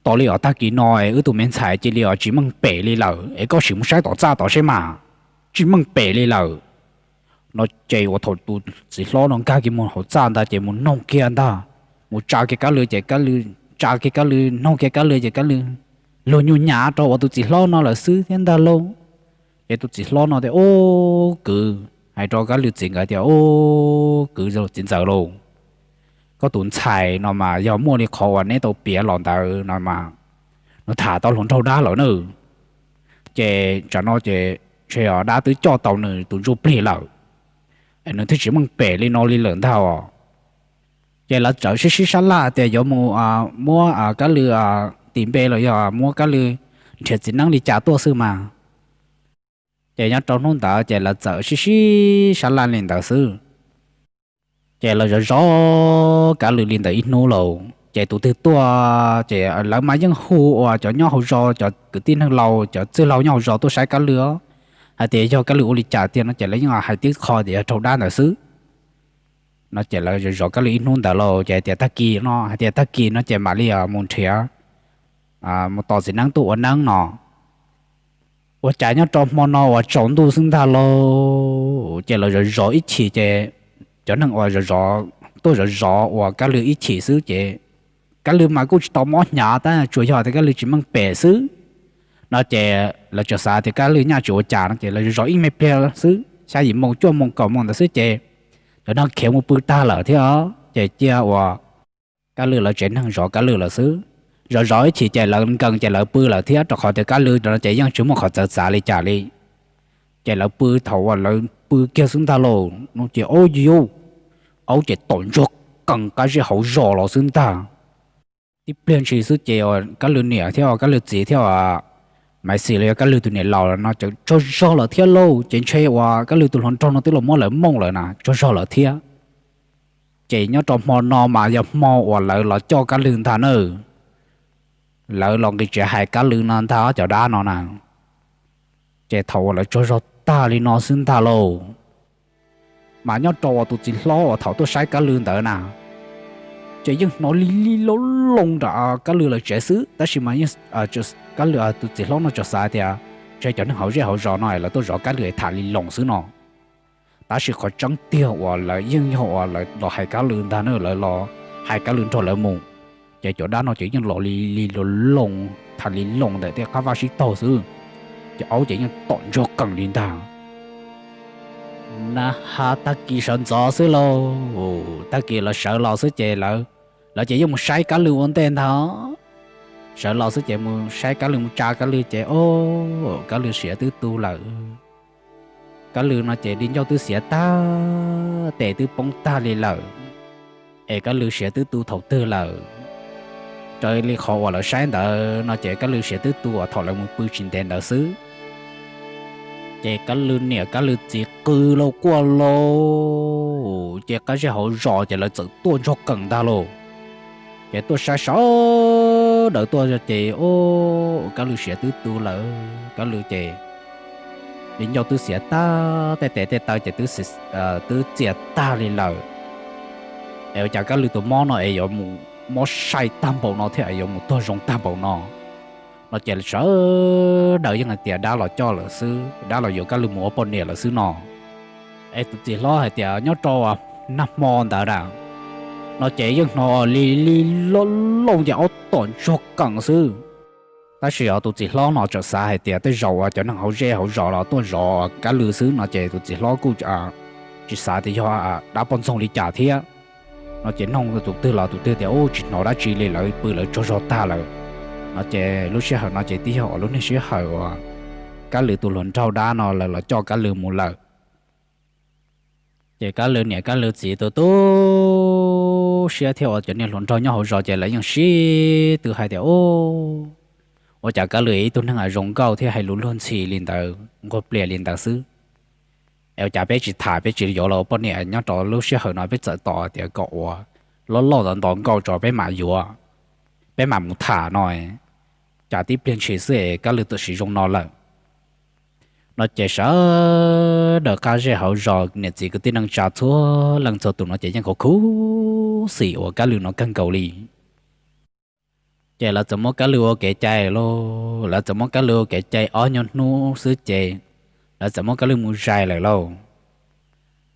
Tos li os, tag kis no es wb tus me ntxhais cia li os tsis meej pem li lawm es koj sim mus saib tom txaj tod seb mas, tsis meej pem li lawm. No ces uas thaum tus txiv hlob no nkag kiag mus hauv txaj ntag ces mus noog kiag ntag, mus tsa kiag Kab Lwm ces Kab Lwm, tsa kiag Kab Lwm, noog kiag Kab Lwm ces Kab Lwm luag nyuag nyam rau uas tus txiv hlob no lawm xwb thiab ntag lauj. Ces tus txiv hlob no tias, ub kwv, hais rau Kab Lwm txiv nkawd tias, ub kwv txiv ntxawm lauj, koj tus ntxhais no mas yog muaj li qhov uas neb tau piav los ntawd no mas, nws tham tau hluas nraug dab lawm na. Ces tsam no ces ntshe dab twb coj tau nws tus ntsuj plig lawm, es nws thiaj tsis meej pem li no li lawm ntag os. Ces lawv txawm sib sib sab laj tias yuav mus muab Kab Lwm tis npe los yog muab Kab Lwm nrhiav txiv neeb li cas tuaj xwb mas. Ces nyob rau hnub ntawd ces lawv txawm sib sib sab laj li ntawd xwb. Ces lawv zov zov Kab Lwm li ntawd ib hnub lauj ces tus twg tuaj ces lawv mas yeej hu uas cov nyob hauv zos, cov kwv tij neeg laus, cov txwj laug nyob hauv zos tuaj saib Kab Lwm os, hais tias yog Kab Lwm ua li cas tiag no ces lawv yeej hais tib qho tias yog raug dab ntawd xwb. No ces lawv zov zov Kab Lwm ib hnub ntawd lauj ces hais tias tag kis no, hais tias tag kis no ces mam li mus nrhiav, mus tos txiv neeb tuaj ua neeb no. Ua cas nyob rau hmo no uas tsaus ntuj xwb ntag lauj ces lawv zov zov ib chim ces cov neeg uas zov zov, tuaj zov zov uas Kab Lwm ib chim xwb ces Kab Lwm mas kuj tsis tau mob hnyav tab tsuas yog tias Kab Lwm tsis meej pem xwb. No ces lawv tsuas xav tias Kab Lwm nyaj tsis ua cas no ces lawv zov zov ib me pliag xwb, xya yim moo cuaj moo kaum moo ntawd xwb ces cov neeg khiav mus pw tag lawm thiab os ces cia uas Kab Lwm lawv tsev neeg zov Kab Lwm lawm xwb. Zov zov ib chim ces lawv nkees ces lawv pw lawm thiab rau qhov tias Kab Lwm no ces yeej tsis muaj qhov txawv txav li cas li. Ces lawv pw, thaum uas lawv pw kiag xwb ntag lauj no ces ub yuj, aub ces tom ntsuag qees qab zej hauv zos los xwb ntag. Tib pliag ntshis xwb ces Kab Lwm niam thiab Kab Lwm txiv thiab Maiv Xis los yog Kab Lwm tus niam laus no ces tsaug zog lawm thiab lauj ces ntshe uas Kab Lwm tus hluas nraug no twb los muab lawv mooj lawm na, tsaug zog lawm thiab. Ces nyob rau hmo no mas yog hmo uas lawv los coj Kab Lwm ntag na. Lawv los nqis tsev hais Kab Lwm no ntag cov dab no na. Ces thaum uas lawv tsaug zog tag li no xwb ntag lauj, mas nyob rau uas tus txiv hlob uas thaum tuaj saib Kab Lwm ntawd na, ces yeej hnov li li loo loo nram Kab Lwm lawv tsev xwb tab sis mas Kab Lwm tus txiv hlob no tsuas xav tias ntshe cov neeg hauv zej hauv zos no lawv tuaj zov Kab Lwm tham li loo xwb no. Tab sis qhov tseeb tiag uas lawv yeej yog uas lawv los hais Kab Lwm ntag na, lawv los hais Kab Lwm nrog lawv mus. Ces cov dab no ces yeej los li li loo loo, tham li loo ntawm tej qab vaj sib taug xwb, ces aub ces yeej tom ntsuag qees li ntag. Na has tag kis sawv ntxov xwb lauj, tag kis lawv sawv los xwb ces lawv, lawv ces yeej mus saib Kab Lwm ua ntej ntag. Sawv los xwb ces mus saib Kab Lwm, mus tsa Kab Lwm ces o, Kab Lwm siav twb tu lawm. Kab Lwm no ces di ncauj twb xiav tag, tes twb poob tag li lawm. Es Kab Lwm siav twb tu thaum twg lawm? Raws li qhov uas lawv saib ntawd no ces Kab Lwm siav twb tu uas thaum lawv mus pw tsis ntev ntawd xwb. Ces Kab Lwm niam Kab Lwm txiv qw lauj quaj lauj, ces qab zej hauv zos ces lawv txawm tuaj ntsuag qees ntag lauj. Ces tuaj saib sawv daws tuaj ces o, Kab Lwm siav twb tu lawm, Kab Lwm ces di ncauj twb xiav tag, tej tes tej taw ces twb txias tag li lawm. Es ua cas Kab Lwm tus mob no es yuav mus mob sai tag npaum no thiab es yuav mus tuag zoo tag npaum no? No ces sawv daws yeej hais tias dab los coj lawm xwb, dab los yuav Kab Lwm mus ua poj niam lawm xwb no. Es tus txiv hlob hais tias nyob rau nag hmo ntawd na, no ces yeej hnov li li loj loj ces aub tom ntsuag qees xwb. Tab sis os tus txiv hlob no txawm xav hais tias tej zaum uas cov neeg hauv zej hauv zos los tuaj zov Kab Lwm xwb no ces tus txiv hlob kuj tsis xav tias yog dab poj ntxoog li cas thiab. no ces nug tus twg los tus twg tias ub tsis hnov dab tsi li, lawv pw lawv tsaug zog tag lawm. No ces lub sij hawm no ces twb yog uas lub niag sij hawm uas Kab Lwm tus hluas nraug dab no lawv los coj Kab Lwm mus lawm. Ces Kab Lwm niam Kab Lwm txiv tu tu siab thiab uas cov niag hluas nraug nyob hauv zos ces lawv yeej sib tw hais tias ub, ua cas Kab Lwm ib tug neeg zoo nkauj thiab hais lus luag ntxhi li ntawd nquag plias li ntawd xwb, es ua cas peb tsis tham peb tsis yuav los ua poj niam nyob rau lub sij hawm no, peb txawm tos tias kom uas loj loj ntov ntov nkauj tso peb mam yuav, peb mam mus tham no, cas tib pliag ntshis xwb es Kab Lwm txawm siv zoo no lawm. No ces sawv daws qab zej hauv zos niam txiv kwv tij neej tsa txhua leej txhua tus no ces yeej khuv xim uas Kab Lwm no kawg nkaus li. Ces lawv txawm muab Kab Lwm ua kev cai lauj, lawv txawm muab Kab Lwm ua kev cai ob nyuag hnub xwb ces lawv txawm muab Kab Lwm mus zais lawm lauj.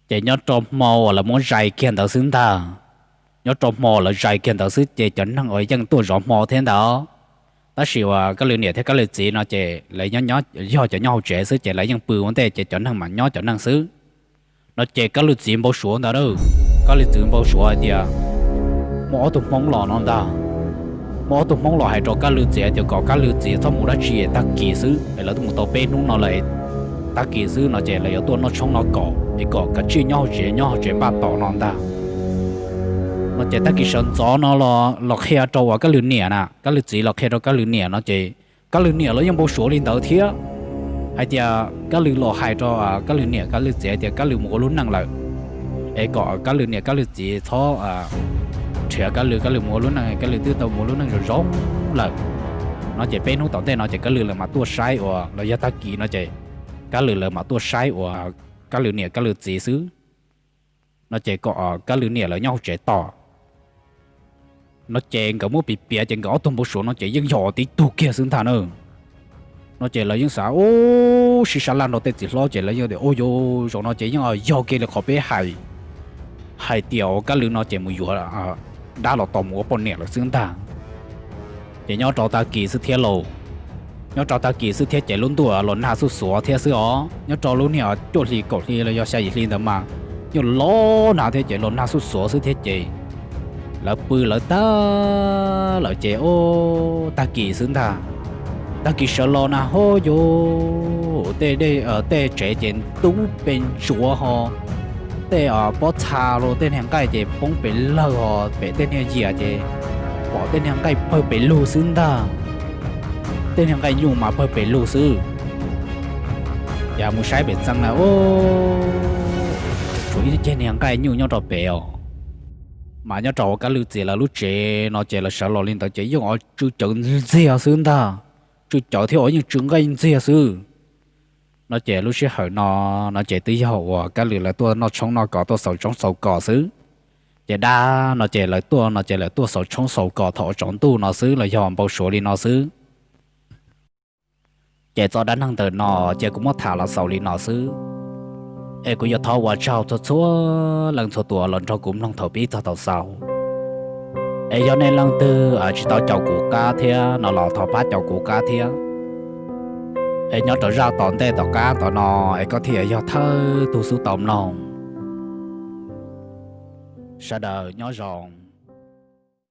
Ces nyob rau hmo uas lawv muab zais kiag ntawd xwb ntag, nyob rau hmo lawv zais kiag ntawd xwb ces cov neeg uas yeej tuaj zov hmo thiab ntawd, tab sis uas Kab Lwm niam thiab Kab Lwm txiv no ces lawv yog cov nyob hauv tsev xwb ces lawv yeej pw ua ntej ces cov neeg mas nyob cov neeg xwb. No ces Kab Lwm txiv npau suav ntag lauj, Kab Lwm txiv npau suav hais tias muaj ob tug Hmoob los no ntag, muaj ob tug Hmoob los hais rau Kab Lwm txiv tias kom Kab Lwm txiv txhob mus dab tsi es tag kis xwb es lawv twb mus tau peb hnub no lawm, tag kis xwb no ces lawv yuav tuaj noj tshoob noj kos es kom kav tsij nyob hauv tsev nyob hauv tsev npaj tos no ntag. No ces tag kis sawv ntxov no los qhia rau uas Kab Lwm niam na, Kab Lwm txiv los qhia rau Kab Lwm niam no ces Kab Lwm niam los yeej npau suav li ntawd thiab, hais tias Kab Lwm los hais rau Kab Lwm niam Kab Lwm txiv hais tias Kab Lwm mus ua lub neej lawm, es kom Kab Lwm niam Kab Lwm txiv txhob nrhiav Kab Lwm, Kab Lwm mus ua lub neej, Kab Lwm twb tau mus ua lub neej zoo zoo lawm. No ces peb hnub tom ntej no ces Kab Lwm lawv mam tuaj saib uas los yog tag kis no ces Kab Lwm lawv mam tuaj saib uas Kab Lwm niam Kab Lwm txiv xwb. No ces kom Kab Lwm niam lawv nyob hauv tsev tos. No ces nkawd muab piav piav ces nkawd ob tug npau suav no ces yeej yog tib tug kiag xwb ntag na. No ces lawv yeej xav ub sib sab laj nrog tej txiv hlob ces lawv yeej tias ub yuav zaum no ces yeej yog kiag li qhov peb hais, hais tias uas Kab Lwm no ces mus yuav dab los tos mus ua poj niam lawm xwb ntag. Ces nyob rau tag kis xwb thiab lauj, nyob rau tag kis xwb thiab ces lub ntuj los nag xuj xuav thiab xwb os, nyob rau lub niag cuaj hli kaum hli los yog xya yim hli ntawd mas yeej los nag thiab ces los nag xuj xuav xwb thiab ces lawv pw lawv tag lawm ces ub tag kis xwb ntag. Tag kis sawv los na ho yuav tej, tej tsev ces ntub pes ntsuav ho, tej pob txha los tej niag nqaij ces poob pes lawg ho, pem tej niag yias ces pom tej niag nqaij pawg pes lug xwb ntag. Tej niag nqaij nyuj mas pawg pes lug xwb. Ces mus saib pem txee na ub, tshuav ib ceg niag nqaij nyuj nyob rau pem os. Mas nyob rau uas Kab Lwm txiv lawv lub tsev no ces lawv sawv los li ntawd ces yeej tsw cawv ntxiag xwb ntag, tsw cawv thiab uas yeej tsw nqaij ntxiag xwb. No ces lub sij hawm no, no ces twb yog uas Kab Lwm lawv tuaj noj tshoob noj kos tuaj xaus tshoob xaus kos xwb. Ces dab no ces lawv tuaj no ces lawv tuaj xaus tshoob xaus kos thaum uas tsaus ntuj no xwb los yog npau suav li no xwb. Ces txoj dab neeg ntawm no ces kuv muab tham los xaus li no xwb. Es kuv yuav thov ua tsaug txhua txhua leej txhua tus los nrog kuv mloog thaum pib txog thaum xaus. Es yog nej leej twg tsis tau caum kuv qab thiab no los thov pab caum kuv qab thiab. Es nyob rau zaj tom ntej tom qab tom no es koj thiaj yog thawj tug xub tau mloog. Sawv daws nyob zoo.